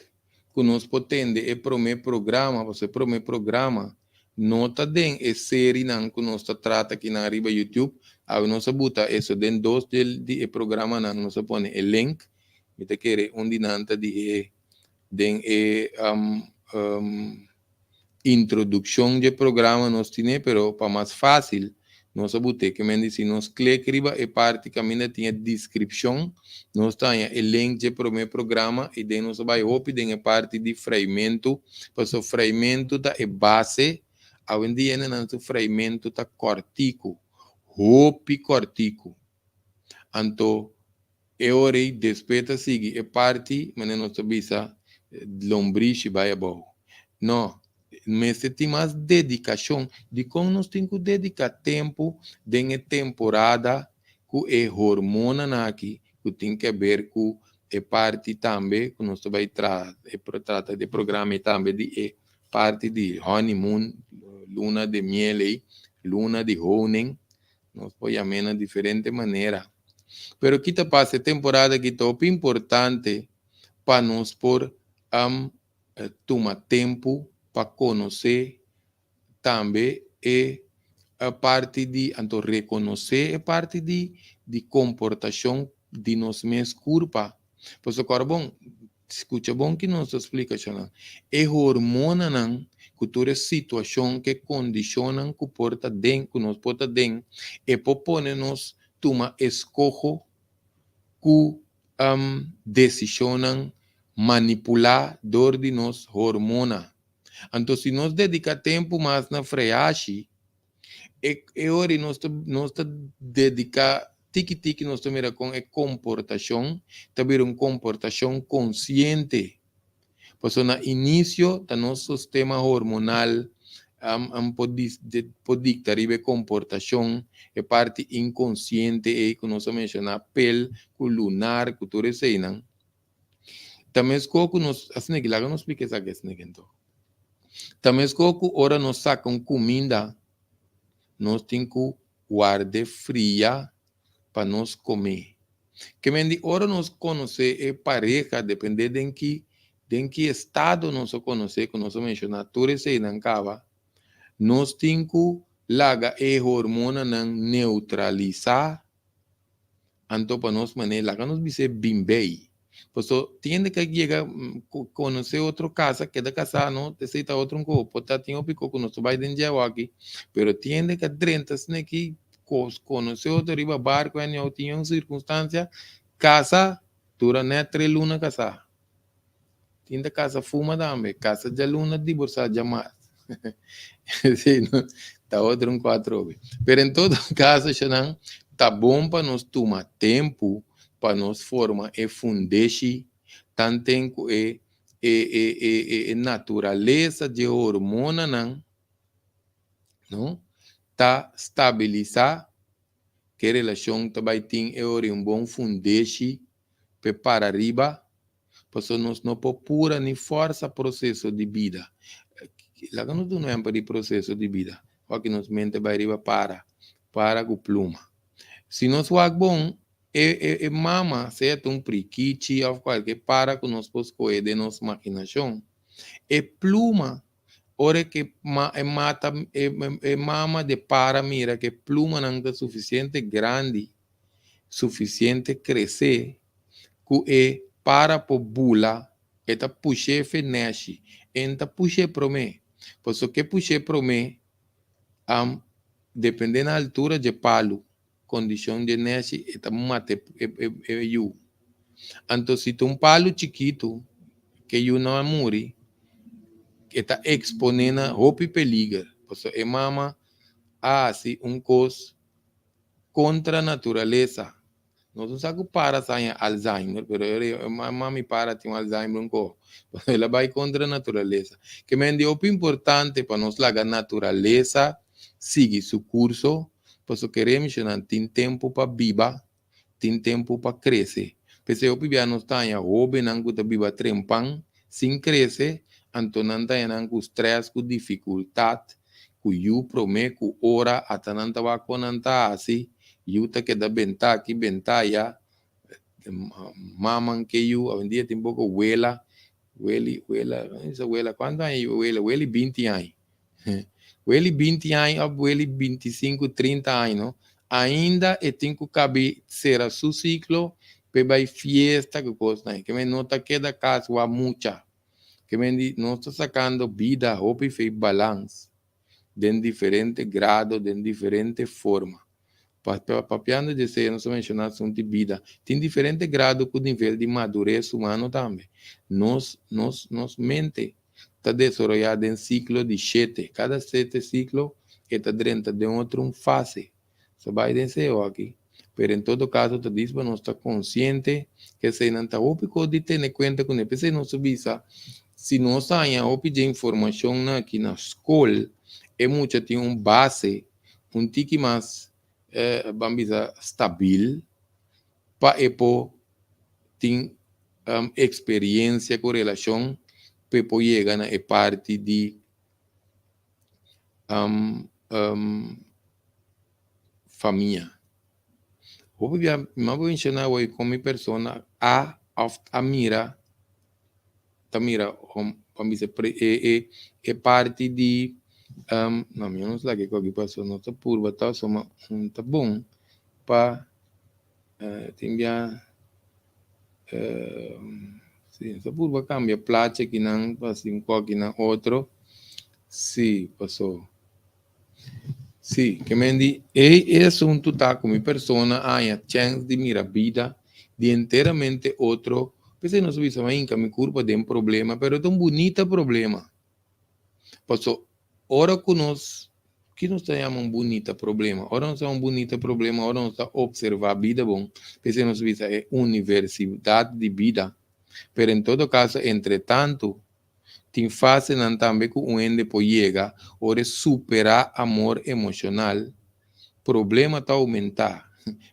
ku nos por tende e promé programa, pasobra e promé programa no ta den e serinan ku nos ta trata akinan riba YouTube. Awe nos a buta eso den dos di e programanan, nos a pone e link. Mi ta kere un di nan ta di e den e Introdukshon dje programa nos tine, pero pa mas fásil nos a but'é ke men di si nos klek riba e parti kaminda tin e deskripshon nos ta haña e link dje promé programa i den nos a bai hopi den e parti di freimentu pasobra freimentu ta e base awendia hendenan su freimentu ta kòrtiku hopi kòrtiku anto E ora ei despues ta sigui e parti manera nos ta bisa lombrishi bai abou. No, mester tin mas dedikashon. Dikon nos tin ku dediká tempu den e temporada ku e hormonanan aki ku tin ke ber ku e parti tambe ku nos ta bai traha e trata di e programa ei tambe di e parti di honeymoon, luna de miel ei, luna di honing, nos por yam'é na diferente manera. Pero ki ta pasa e temporada aki ta hopi importante pa nos por tuma tempu pa konosé tambe e parti di anto rekonosé e parti di di komportashon di nos mes kurpa. Pasobra kòrda bon, skucha bon ki nos ta splika shonnan, e hormonanan ku tur e situashon ku e kondishonnan ku por ta den ku nos por ta den e por pone nos tuma eskoho ku desishonnan manipulá dor di nos hormona. Anto si nos dediká tempu mas na freashi, e e ora ei nos ta nos ta dediká tiki tiki nos ta mira kon e komportashon ta bira un komportashon konsiente. Pasobra na inisio ta nos sistema hormonal por por dikta riba e komportashon, e parti inkonsiente ei ku nos a menshoná, pel ku lunar ku tur eseinan. Ta meskos ku nos, asina ki laga nos splika esaki asina ki anto. Ta meskos ku ora nos saka un kuminda, nos tin ku ward'é fria pa nos kom'é. Ke men di ora nos konosé e pareha, dependé den ki Den ki estado nos a konosé ku nos a menshoná tur eseinan kaba, nos tin ku laga e hormonanan neutralisá anto pa nos manera laga nos bis'é bin bei. Paso tin hende ku a yega konosé otro kasa, keda kasá no, esei ta otro un koho, por ta tin hopi koho ku nos ta bai den dje awaki, pero tin hende ku a drenta asina aki konosé otro riba barko anyhow tin un sirkunstansia, kasa dura nèt tres luna kasá. Tin ta kasa fuma tambe, kasa djaluna diborsá djamars. Esei no ta otro un kuatro obe. Pero en todo kaso shanan ta bon pa nos tuma tempu pa nos forma e fundeshi tanten ku e e e e e naturalesa dje hormonanan no ta stabilisá ku e relashon ta bai tin e ora un bon fundeshi p'e para riba, pasobra nos no por pura ni forsa proseso di bida. Laga nos duna un ehempel di proseso di bida, wak nos mente bai riba para, para ku pluma. Si nos wak bon, e e e mama, sea ta un prikichi òf kualke para ku nos por skohe den nos maginashon, e pluma, ora ku e mata e mama di para mira ku e plumanan ta sufisiente grandi, sufisiente kresé ku e para por bula, e ta push'é fe nèshi. E no ta push'é promé. Pasobra ke push'é promé, am dependé na altura dje palu, kondishon dje nèshi, e ta mata e yu. Anto si ta un palu chikitu ke yu no a muri, e ta eksponé na hopi peliger. Pasobra e mama a hasi un kos kontra naturalesa. Nos no sa ku para sa haña Alzheimer, pero e mami para tin un Alzheimer un koho. Pasobra el a bai kontra naturalesa. Ke men di hopi importante pa nos laga naturalesa sigui su kurso, pasobra kere mishonan tin tempu pa biba, tin tempu pa krese. P'esei hopi bia nos ta haña hóbennan ku ta biba trempan sin krese, anto nan ta haña nan ku strès, ku difikultat, ku yu promé ku ora ata nan ta wak kon nan ta hasi, yu ta keda bentá aki bentá aya, maman ke yu, awendia tin poko wela, weli, wela, bisa wela, kuantu aña yu wela, weli binti aña, weli binti aña òf weli bintisinku, trinta aña no, ainda e tin ku kabi sera su siklo p'e bai fiesta ku kosnan, ke men no ta keda kas wak mucha. Ke men di nos ta sakando bida hopi fei balans den diferente grado, den diferente forma. Papiando di esei nos a menshoná asuntu di bida. Tin diferente grado ku nivel di madures humano tambe. Nos nos nos mente ta desaroyá den siklo di shete. Kada shete siklo e ta drenta den otro un fase. Sa bai den esei aki. Pero en todo kaso ta dis pa nos ta konsiente ku eseinan ta hopi kos di tene kuenta kuné. P'esei nos ta bisa si nos haña hopi dje informashonnan aki na skol, e mucha tin un base un tiki mas ban bisa stabil pa e por tin eksperensia ku relashon pa e por yega na e parti di famia. Hopi bia mi a menshoná awor kon mi persona a òf a mira, ta mira pa bisa e e parti di no mi no sa kiko aki pasobra no ta purba ta pasobra ta bon pa tin bia si ta purba kambia plachi akinan pa hasi un koki na otro si paso si ke men di e e asuntu ta ku mi persona a haña chèns di mira bida di enteramente otro p'esei nos a bisa mi a hinka mi kurpa den problema pero ta un bunita problema. Paso ora ku nos, ki nos ta yama un bunita problema? Ora nos ta un bunita problema, ora nos ta observa bida bon, p'esei nos bisa e universidat di bida. Pero en todo kaso, entre tantu, tin fasenan tambe ku un hende por yega ora e superá amor emoshonal, problema ta oumentá.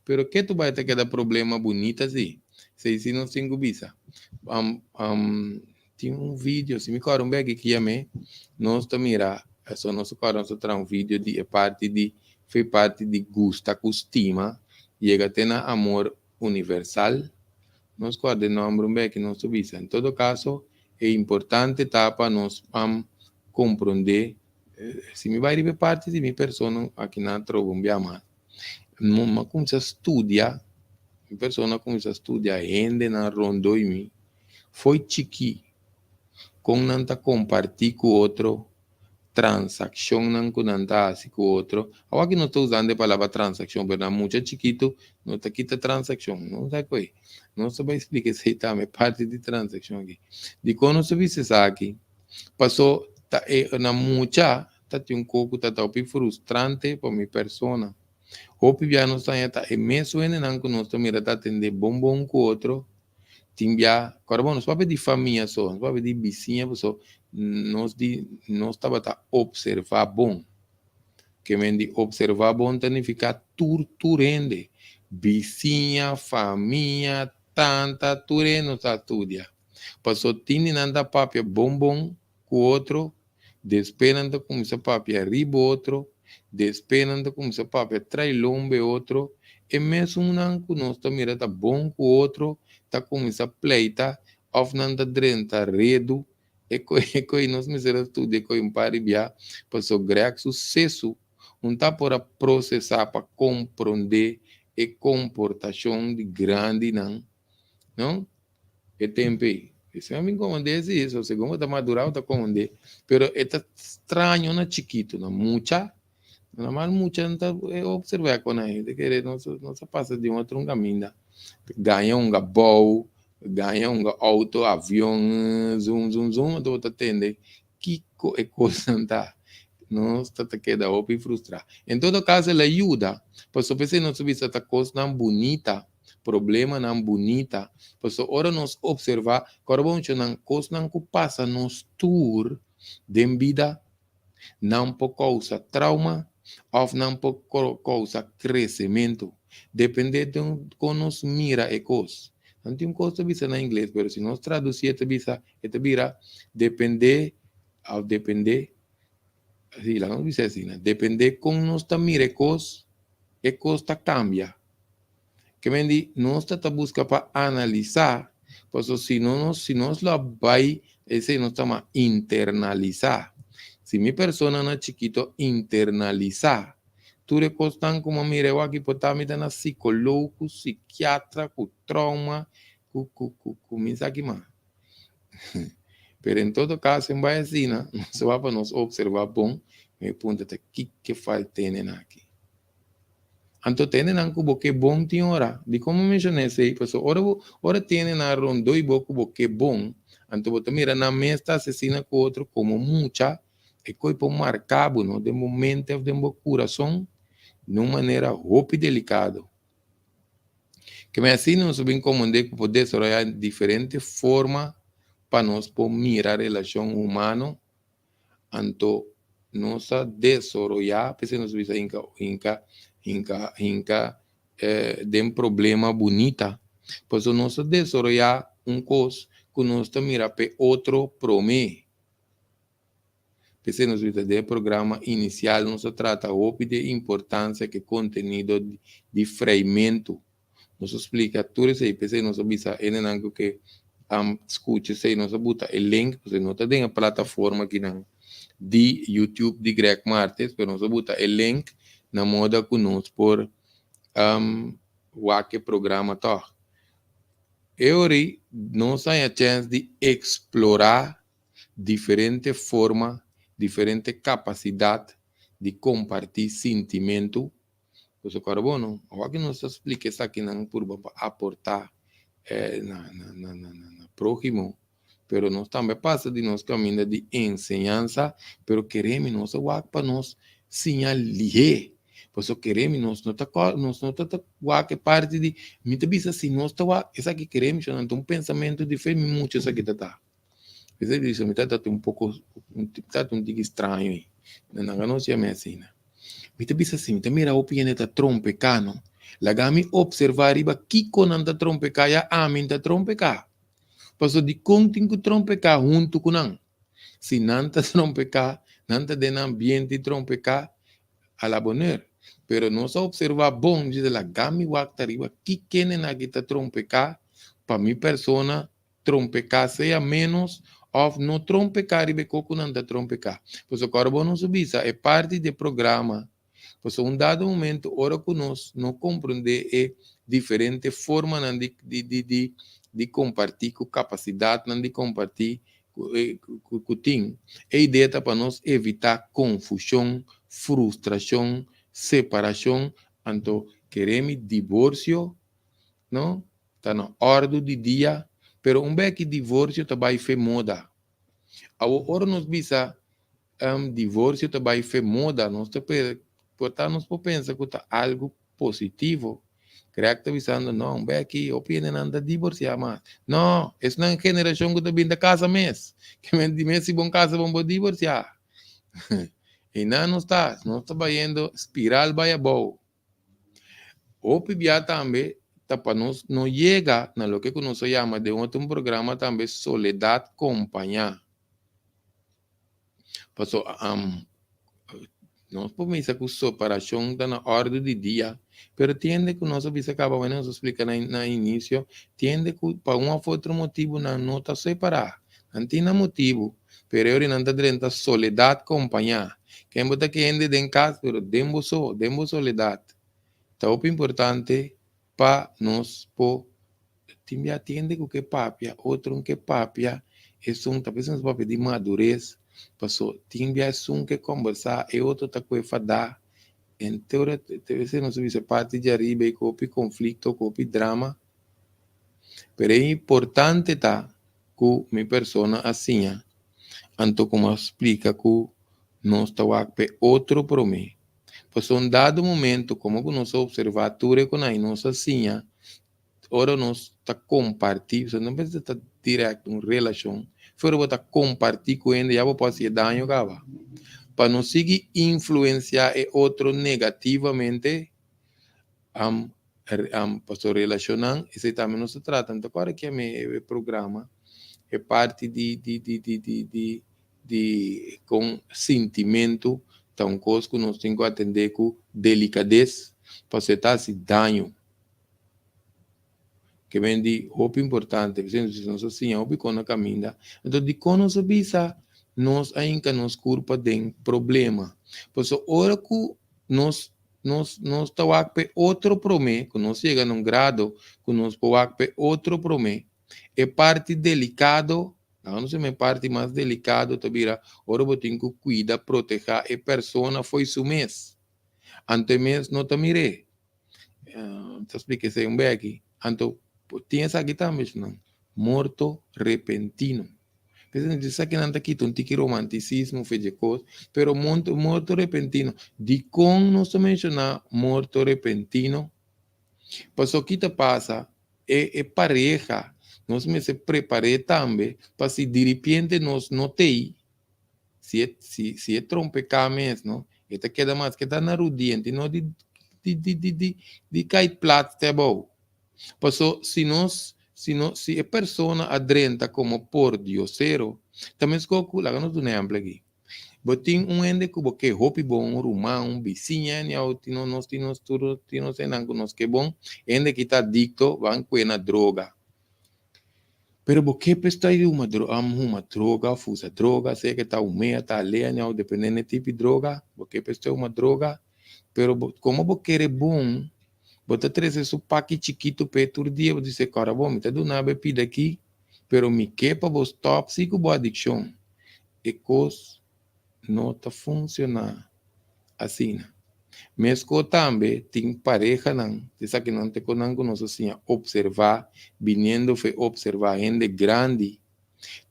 Pero ke tu bai ta keda problema bunita si? Esei si nos tin ku bisa. Tin un video, si mi kòrda un bek ki yam'é, nos ta mira, so nos ta kòrda nos ta traha un video di e parti di fe parti di gusta ku stima yega te na amor universal. Nos kòrda e nòmber un bek nos ta bisa. En todo kaso, E importante ta pa nos komprondé. Si mi bai riba e parti di mi persona aki nan troba un bia mas. Mi a kuminsá studia, mi persona a kuminsá studia hendenan rondó di mi fo'i chikí, kon nan ta kompartí ku otro, transakshonnan ku nan ta hasi ku otro. Awor aki nos ta usando e palabra transakshon, pero na mucha chikitu no ta kita transakshon, no sa koe. Nos ta bai splika esei tambe, parti di transakshon aki. Dikon nos ta bisa esaki? Paso ta e na mucha ta tin un kos ku ta ta hopi frustrante pa mi persona. Hopi bia nos ta haña ta e mesun hendenan ku nos ta mira ta atendé bon bon ku otro. Tin bia, kòrda bon, nos papia di famia so, nos papia di bisiña paso nos di nos tabata opservá bon. Ke men di opservá bon ta nifiká tur tur hende, bisiña, famia, tanta, tur hende nos ta studia. Paso tin di nan ta papia bon bon ku otro, despues nan ta kuminsá papia riba otro, despues nan ta kuminsá papia trai lomba e otro, e mesunnan ku nos ta mira ta bon ku otro ta kuminsá pleita òf nan ta drenta redu, e koi e koi nos mester a studia e koi un par di bia, paso Greg su sesu un ta por a prosesá pa komprondé e komportashon di grandinan, no? E tempu ei. Esei a mi komand'é si, so segun bo ta madurá bo ta komand'é. Pero e ta straño na chikitu, na mucha, normal mucha no ta observá kon nan hende kere nos nos a pasa di un otro un kaminda. Gaña un gabou, gaña un outo, avion, zum zum zum, anto bo ta tende kiko e kosnan ta. Nos ta ta keda hopi frustrá. En todo kaso el a yuda, pasobra p'esei nos ta bisa ta kosnan bunita. Problemanan bunita. Pasobra ora nos observa, kòrda bo muchanan, kosnan ku pasa nos tur den bida, nan por kousa trauma òf nan por kousa kresementu. Depende den kon nos mira e kos. Nan tin un kos ta bisa na ingles, pero si nos tradusi e ta bisa, e ta bira depende òf depende, si laga nos bisa asina, depende kon nos ta mira e kos, e kos ta kambia. Ke men di nos ta ta buska pa analisá, pasobra si no nos si nos lo a bai esei nos ta ma internalisá. Si mi persona na chikito internalisá tur e kosnan ku mi a mira e wak por ta mi ta na sikologo ku sikiatra ku trauma ku ku ku ku mi sa ki mas. Pero en todo kaso en bai asina nos wak pa nos opservá bon mi puntra ta kiko falta nan aki. Anto tende nan ku bo ke bon tin ora. Dikon mi menshoná esei? Pasobra ora bo ora tende nan rondó i bo ku bo ke bon, anto bo ta mira nan mes ta asesina ku otro komo mucha, e koi por marká bo no den bo mente òf den bo kurason den un manera hopi delikado. Keme asina nos a bin komprendé ku por desaroyá diferente forma pa nos por mira relashon humano. Anto nos a desoroyá, p'esei nos bisa hinka, hinka, hinka, hinka den problema bunita. Pasobra nos a desoroyá un kos ku nos ta mira p'e otro promé. P'esei nos bisa den e programa inisial nos a trata hopi di e importansia ku e kontenido di freimentu. Nos a splika tur esei, p'esei nos a bisa hendenan ku ke skucha esei, nos a buta e link, pasobra no ta den e plataforma akinan di YouTube di Greg Martes, pero nos a buta e link na moda ku nos por wak e programa tòg. E ora ei nos haña chèns di eksplorá diferente forma, diferente kapasidat di kompartí sintimentu. Pasobra kòrda bo no, awor ku nos ta splika esakinan purba pa aportá na na na na próhimo, pero nos tambe a pasa di nos kaminda di enseñansa, pero keremi nos a wak pa nos siña lihé, pasobra keremi nos no ta nos no ta wak e parti di mi ta bisa si nos ta wak esaki keremi shon, anto un pensamentu di fe mi mucha esaki ta ta. Esei bisa mi tata ta un poko tata un tiki straño ei. Nan a nos yama asina. Mi ta bisa si mi ta mira hopi hende ta trompeká no. Laga mi opservá riba kiko nan ta trompeká ya ami ta trompeká. Pasobra dikon tin ku trompeká huntu ku nan? Si nan ta trompeká, nan ta den nan ambiente trompeká, a la bonheur. Pero nos a opservá bon, mi bisa laga mi wak ta riba kikende nan aki ta trompeká pa mi persona trompeká sea ménos Òf no trompeká riba e kos ku nan ta trompeká. Pasobra kòrda bo nos a bisa e parti di e programa. Pasobra un dado momento ora ku nos no komprondé e diferente formanan di di di di di kompartí ku kapasidatnan di kompartí ku e ku ku tin, e idea ta pa nos evitá konfushon, frustrashon, separashon, anto keremi divorsio, no? Ta na òrdu di dia, pero un beki divorsio ta bai fe moda. Awor ora nos bisa divorsio ta bai fe moda, nos ta por ta nos por pensa ku ta algu positivo. Greg ta bisando, no, un beki hopi hendenan ta divorsiá mas. No, esnan generashon ku ta bin ta kasa mes. Ke men di mes si bon kasa bon por divorsiá. Einan nos ta, nos ta bayendo spiral bai abou. Hopi bia tambe ta pa nos no yega na loke ku nos a yama den otro un programa tambe soledat kompañá. Paso nos por misa ku separashon ta na òrdu di dia, pero tin hende ku nos a bisa kaba wene nos a splika na na inisio, tin hende ku pa un òf otro motibu nan no ta separá. Nan tin nan motibu, pero e ora nan ta drenta soledat kompañá. Ken bo ta ke hende den kas, pero den bo so, den bo soledat. Ta hopi importante pa nos por tin bia tin hende ku ke papia, otro ke papia, esun ta bisa nos papia di madures, paso tin bia esun ke kombersá, e otro ta kue fadá. Ente ora te esei nos a bisa parti di ariba ei ku hopi konflikto, ku hopi drama. Pero e importante ta ku mi persona a siña, anto ku mi a splika ku nos ta wak p'e otro promé. Pasobra un dado momento, komo ku nos a opservá tur e konai, nos a siña ora nos ta kompartí, pasobra no mester ta dirèkt un relashon, pero bo ta kompartí ku hende ya bo por hasi e daño kaba. Pa no sigui influensiá e otro negativamente, Pasobra relashonnan, esei tambe nos ta trata. Mi ta kòrda ki ami e programa, e parti di di di di di di di kon sintimentu ta un kos ku nos tin ku atendé ku delikades, pasobra e ta hasi daño. Ke men di hopi importante, p'esei nos a siña hopi kon na kaminda. Anto dikon nos a bisa nos a hinka nos kurpa den problema? Pasobra ora ku nos Nos nos ta wak p'e otro promé, ku nos yega na un grado ku nos por wak p'e otro promé. E parti delikado, laga nos yama e parti mas delikado ta bira ora bo tin ku kuida, protehá e persona fo'i su mes. Anto e mes no ta mir'é. Ta splika esei un beki. Anto tin esaki tambe, nan, morto repentino. P'esei esaki nan ta kita un tiki romanticismo fe dje kos, pero morto repentino. Dikon nos ta menshoná morto repentino? Pasobra ki ta pasa, e e pareha nos mester prepar'é tambe pa si diripiente nos no t'ei, si e si si e trompeká mes no, e ta keda mas ke ta na rudiente no di di di di di di kai plat te abou. Paso si nos si no si e persona a drenta komo pordiosero, ta meskos ku, laga nos duna ehèmpel aki, bo tin un hende ku bo ke hopi bon, un ruman, un bisiña, anyhow, tin nos nos tin nos tur tin nos hendenan ku nos ke bon, e hende aki ta adikto, ban kue na droga. Pero bo ke pa e sta huma huma droga òf usa droga, sea ke ta humea, ta alea, anyhow, dependendo e tipo di droga, bo ke pa e sta huma droga, pero bo komo bo kere bon, Bo ta trese su paki chikitu p'e tur dia, bo dice, Kòrda bo, mi ta duna bo e pida aki, pero mi ke pa bo stòp si ku bo adikshon. E kos no ta funshoná asina. Meskos tambe tin parehanan, esakinan ta e kosnan ku nos a siña opservá, biniendo fe opservá hende grandi.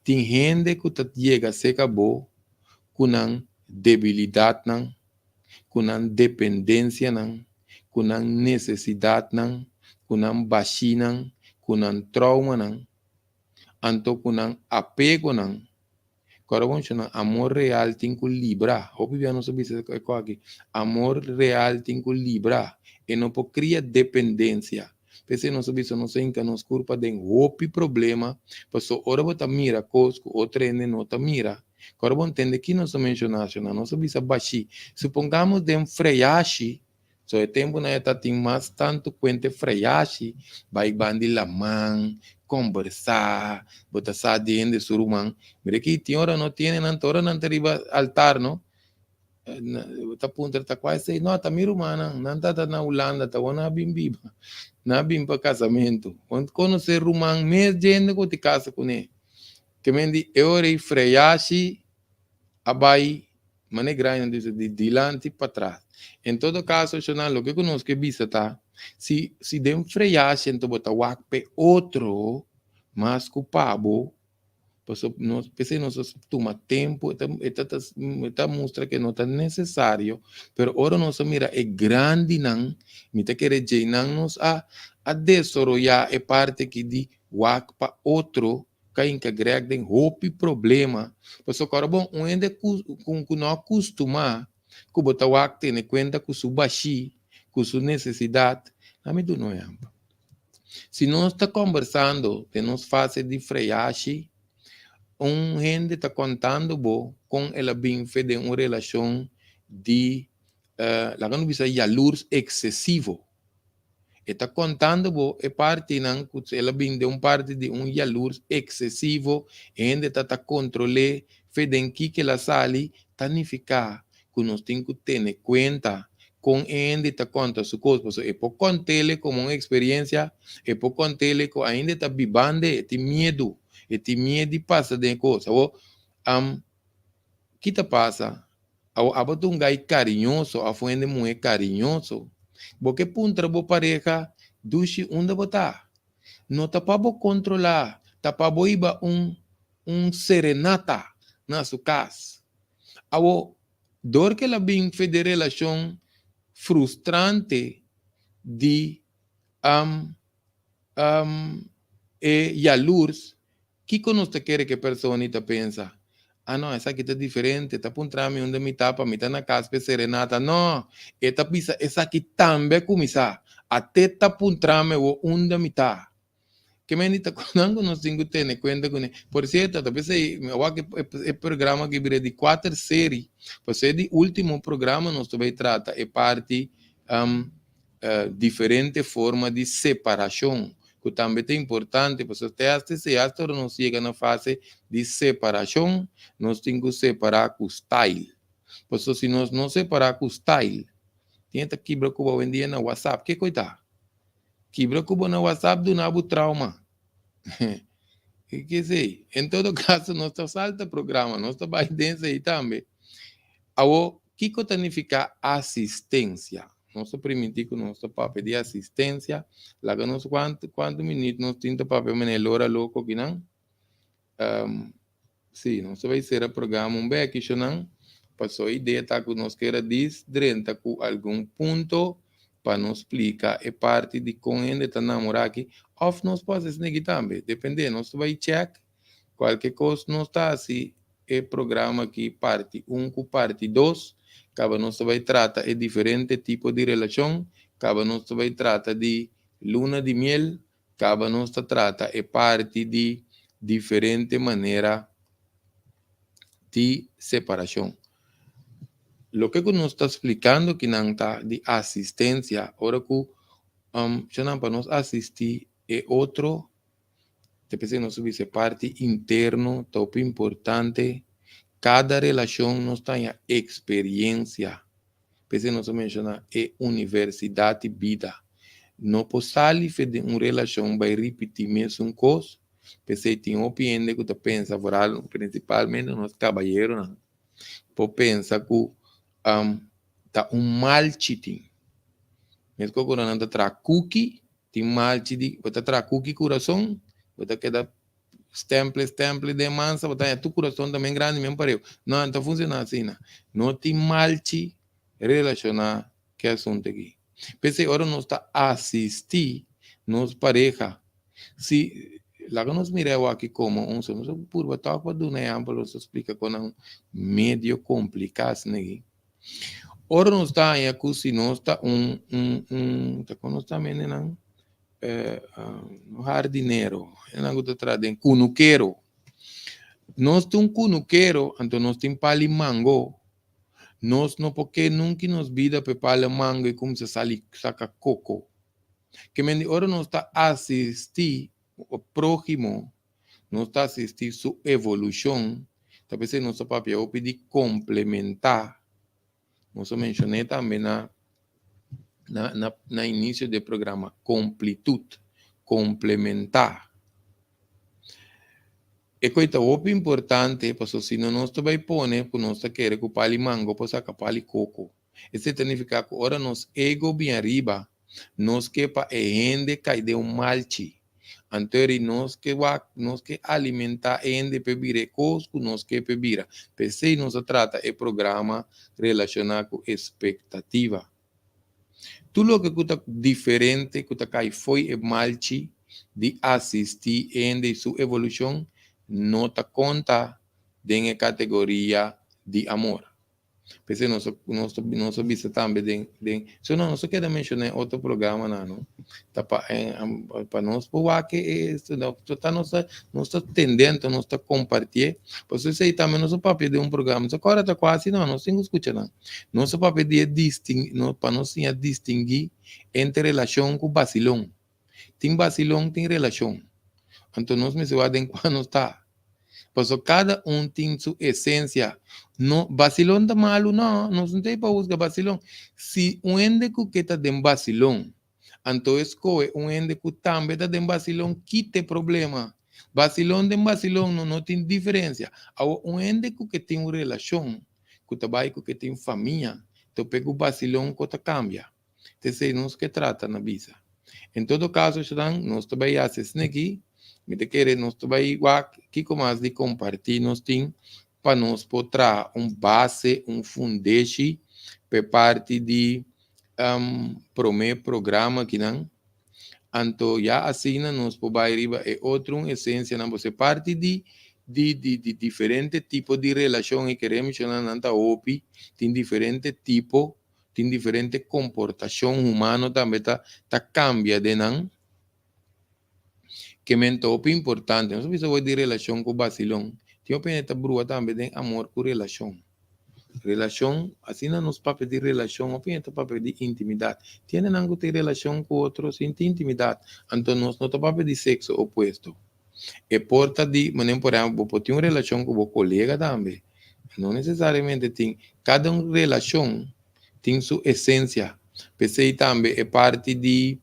Tin hende ku ta yega serka bo ku nan debilidatnan, ku nan dependensianan, ku nan nesesidatnan, ku nan bashinan, ku nan troumanan, anto ku nan apegonan. Kòrda bon shonnan, amor real tin ku libra. Hopi bia nos a bisa e kos aki. Amor real tin ku libra. E no por kria dependensia. P'esei nos a bisa nos a hinka nos kurpa den hopi problema, pasobra ora bo ta mira kos ku otro hende no ta mira, Kòrda bo ntende ki nos a menshoná asina. Nos a bisa bashí. Supongamos den freyashi, so e tempunan e ta tin mas tantu kuente freyashi, bai ban di laman, kombersá, bo ta sa di hende su ruman. Mira aki tin ora no tiene nan, ta ora nan ta riba altar no, bo ta puntra ta kua esei, no ta mi rumannan, nan ta ta na Hulanda, ta wou nan a bin biba, nan a bin pa kasamentu. Bo konosé ruman mes djende ku bo tin kasa kuné. Ke men di e ora ei freyashi a bai Mane grandi nan ta bisa di dilanti patras. En todo kaso shonal loke ku nos ke bisa ta si si den freyashi anto bo ta wak p'e otro mas ku pa bo pasobra nos p'esei nos ta tuma tempu e ta e ta e ta mustra ke no ta nesesario pero ora nos a mira e grandinan mi ta kere djeinan nos a a desoroyá e parti aki di wak pa otro. Kainka Greg den hopi problema. Pasobra ora bon un hende ku ku no a kustumá ku bo ta wak tene kuenta ku su bashí, ku su nesesidat. Laat mi duna un ehèmpel. Si nos ta kòmbersando den nos fase di freyashi, un hende ta kontando bo kon el a bin fe den un relashon di, laga nos bisa yalurs eksesivo. E ta kontando bo e partinan ku el a bin den un parti di un yalurs eksesivo, e hende ta ta kontrol'é fe den kiko el a sali, ta nifiká ku nos tin ku tene kuenta kon e hende ta konta su kos, pasobra e por kont'el komo un eksperiensia, e por kont'el ku ainda e ta biband'e, e tin miedu, e tin miedu di pasa den e kos. Awor, ki ta pasa? Awo abo ta un gai kariñoso òf un hende muhé kariñoso. Bo ke puntra bo pareha, Dushi, unda bo ta? No ta pa bo kontrolá, ta pa bo hiba un un serenata na su kas. Awo, dor ku el a bin fe den relashon frustrante di e yalurs, Kiko nos ta kere ku e persona ta pensa? Ah no, esaki ta diferente, ta puntra mi unda mi ta pa mi ta na kas p'e serenata. No, e ta bisa esaki tambe a kuminsá. Ate ta puntra mi awor unda mi ta. Ke mende ta konan ku nos tin ku tene kuenta kuné. Por sierto, ta p'esei mi a wak e programa aki bira di kuater seri, pasobra e di último programa nos ta bai trata e parti diferente forma di separashon, ku tambe ta importante, pasobra te hasta esei, hasta ora nos yega na fase di separashon, nos tin ku separá ku style. Pasobra si nos no separá ku style, tin e ta kibra ku bo awendia na WhatsApp. Ke ku e ta? Kibra ku bo na WhatsApp duna bo trauma. Ke esei? En todo kaso nos ta salta programa, nos ta bai den esei tambe. Awor, kiko ta nifiká asistensia? Nos ta primintí ku nos ta papia di asistensia. Laga nos kuantu kuantu minüt nos tin ta papia manera lora loko kinan. Sí, nos ta bai sera programa un beki shonan. Paso e idea ta ku nos kier a dis drenta ku algun punto pa nos splika e parti di kon hende ta namorá aki. Òf nos por hasi esaki tambe, dependé. Nos ta bai chèk Kualke kos nos ta hasi e programa aki parti un ku parti dos, kaba nos ta bai trata e diferente tipo di relashon, kaba nos ta bai trata di luna di miel, kaba nos ta trata e parti di diferente manera di separashon. Loke ku nos ta splikando kinan ta di asistensia, ora ku shonnan pa nos asisti e otro. Ta p'esei nos ta bisa e parti interno ta hopi importante. Kada relashon nos ta haña eksperiensia. P'esei nos a menshoná e universidat di bida. No por sali fe den un relashon bai ripití mesun kos. P'esei tin hopi hende ku ta pensa, foral prinsipalmente nos kabayeronan, por pensa ku ta un malchi tin. Meskos ku nan ta traha kuki. Tin malchi di bo ta traha kuki kurason, bo ta keda stemple stemple den mansa, bo ta haña tur kurason ta men grandi men pareu. No, no ta funshoná asina. No tin malchi relashoná ku e asuntu aki. P'esei ora nos ta asistí nos pareha, si laga nos mira e awaki komo un so, nos a purba tòg pa duna ehèmpel, nos ta splika kon nan medio kompliká asina aki. Ora nos ta haña ku si nos ta un un un ta kon nos ta mende nan no hardinero nan ku ta traha den kunukero nos ta un kunukero anto nos tin pali mango nos no por ke nunki nos bida pa e pali mango e kumsa sali saka koko ke mende ora nos ta asisti. próhimo, nos ta asistí su evolushon, ta p'esei nos ta papia hopi di komplementá. Nos a menshoné tambe na na na na inisio di e programa, komplitut, komplementá. E koi ta hopi importante pasobra si no nos ta bai pone ku nos ta kere ku pali mango por saka pali koko. Esei ta nifiká ku ora nos ego bin ariba, nos ke pa e hende kai den un malchi. Anto eri nos ke wak, nos ke alimentá e hende p'e bira e kos ku nos ke p'e bira. P'esei nos a trata e programa relashoná ku espektativa. Tur loke ku ta diferente ku ta kai fo'i e malchi di asistí e hende i su evolushon no ta konta den e kategoria di amor. P'esei nos nos nos a bisa tambe den den so no nos a keda menshoná en otro programanan no ta pa pa nos por wak e ta nos ta nos ta tende anto nos ta kompartié pasobra esei tambe nos a papia den un programa nos a kòrda ta kuasi no nos tin ku skucha nan nos a papia di e distin pa nos siña distinguí entre relashon ku basilon. Tin basilon, tin relashon. Anto nos mester wak den kua nos ta. Pasobra kada un tin su esensia. No, basilon ta malu? No, nos no ta ei pa husga basilon. Si un hende ku ke ta den basilon, anto e skohe un hende ku tambe ta den basilon, kita e problema. Basilon den basilon no no tin diferensia. Awor un hende ku ke tin un relashon, ku ta bai ku ke tin famia, tope ku basilon ko ta kambia. T'esei nos ke trata na bisa. En todo kaso esnan nos ta bai hasi esne aki, mi ta kere nos ta bai wak kiko mas di kompartí nos tin pa nos por traha un base, un fundeshi p'e parti di promé programa akinan. Anto ya asina nos por bai riba e otro un esensianan, pasobra e parti di di di di diferente tipo di relashon i kere menshoná nan ta hopi, tin diferente tipo. Tin diferente komportashon humano tambe ta ta kambia den nan. Ke men ta hopi importante. Nos a bisa hoy di relashon ku basilon. Tin hopi hende ta brua tambe den amor ku relashon. Relashon, asina nos papia di relashon, hopi hende ta papia di intimidat. Tin hendenan ku tin relashon ku otro sin tin intimidat. Anto nos no ta papia di sekso opuesto. E por ta di, manera por ehempel, bo por tin un relashon ku bo kolega tambe. No nesesariamente tin, kada un relashon tin su esensia. P'esei tambe e parti di,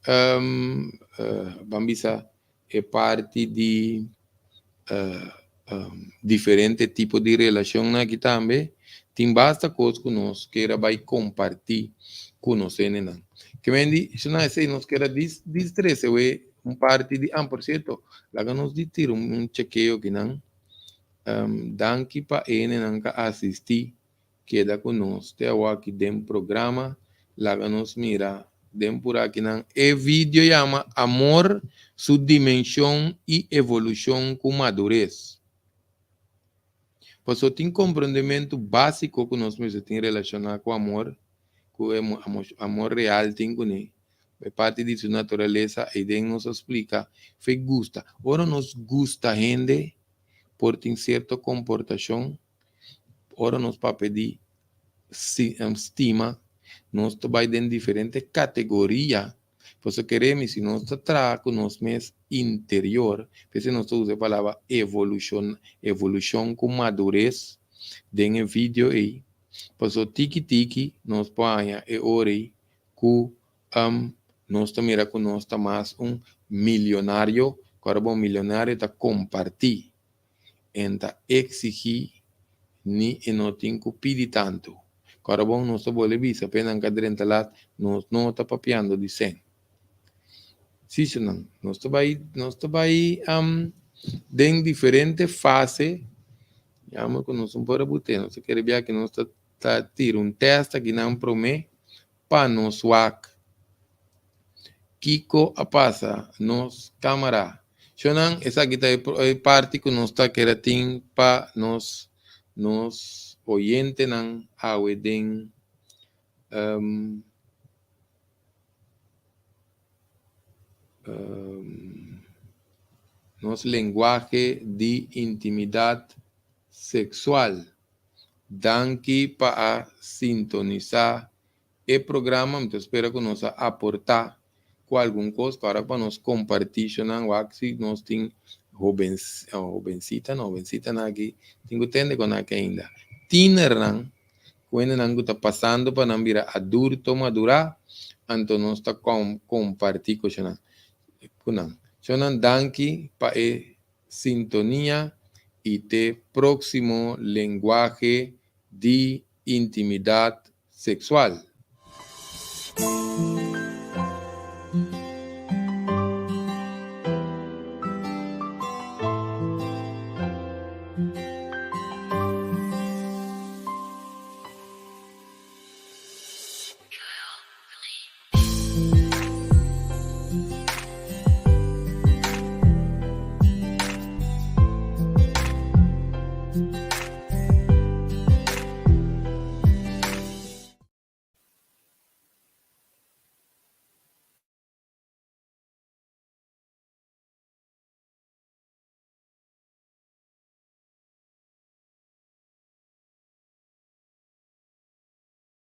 ban bisa, e parti di diferente tipo di relashonnan aki tambe tin basta kos ku nos kier a bai kompartí ku nos hendenan. Ke men di, esei nos kier a distrese we un parti di, ah, por sierto, laga nos di tira un chekeo akinan. Danki pa e hendenan ka asistí, keda ku nos te awaki den programa. Laga nos mira den pur akinan. E video yama Amor, su dimenshon i evolushon ku madures. Pasobra tin komprondementu básiko ku nos mester tin relashoná ku amor, ku e amor real tin kuné. E parti di su naturalesa eiden nos a splika fe gusta. Ora nos gusta hende por tin sierto komportashon, ora nos papia di stima nos ta bai den diferente kategoria. Pasobra kere mi si nos ta traha ku nos mes interior, p'esei nos ta usa e palabra evolushon, evolushon ku madures den e video ei. Pasobra tiki tiki nos por haña e ora ei ku nos ta mira ku nos ta mas un milionario, ku ora bo milionario ta kompartí, en ta eksigí ni e no tin ku pidi tantu. Ku ora bon nos ta bolbe bisa p'e nan ka drenta lat, nos no ta papiando di sèn. Sí, nan, nos ta bai, nos ta bai den diferente fase, yama ku nos no por a but'é, nos ta kere bia ku nos ta ta tira un tèst akinan promé pa nos wak kiko a pasa nos kamara. Shownan, esaki ta e parti ku nos ta kere tin pa nos nos oyentenan awe den nos lenguahe di intimidat seksual. Danki pa a sintonisá e programa. Mi ta spera ku nos a aportá ku. ku algun kos ku ora pa nos kompartí shonnan wak si nos tin hoben hobensita no hobensitanan aki tin ku tende ku nan aki ainda tienernan ku hendenan ku ta pasando pa nan bira adulto madurá anto nos ta kompartí ku shonnan ku nan shonnan danki pa e sintonia i te próksimo Lenguahe di Intimidat Seksual.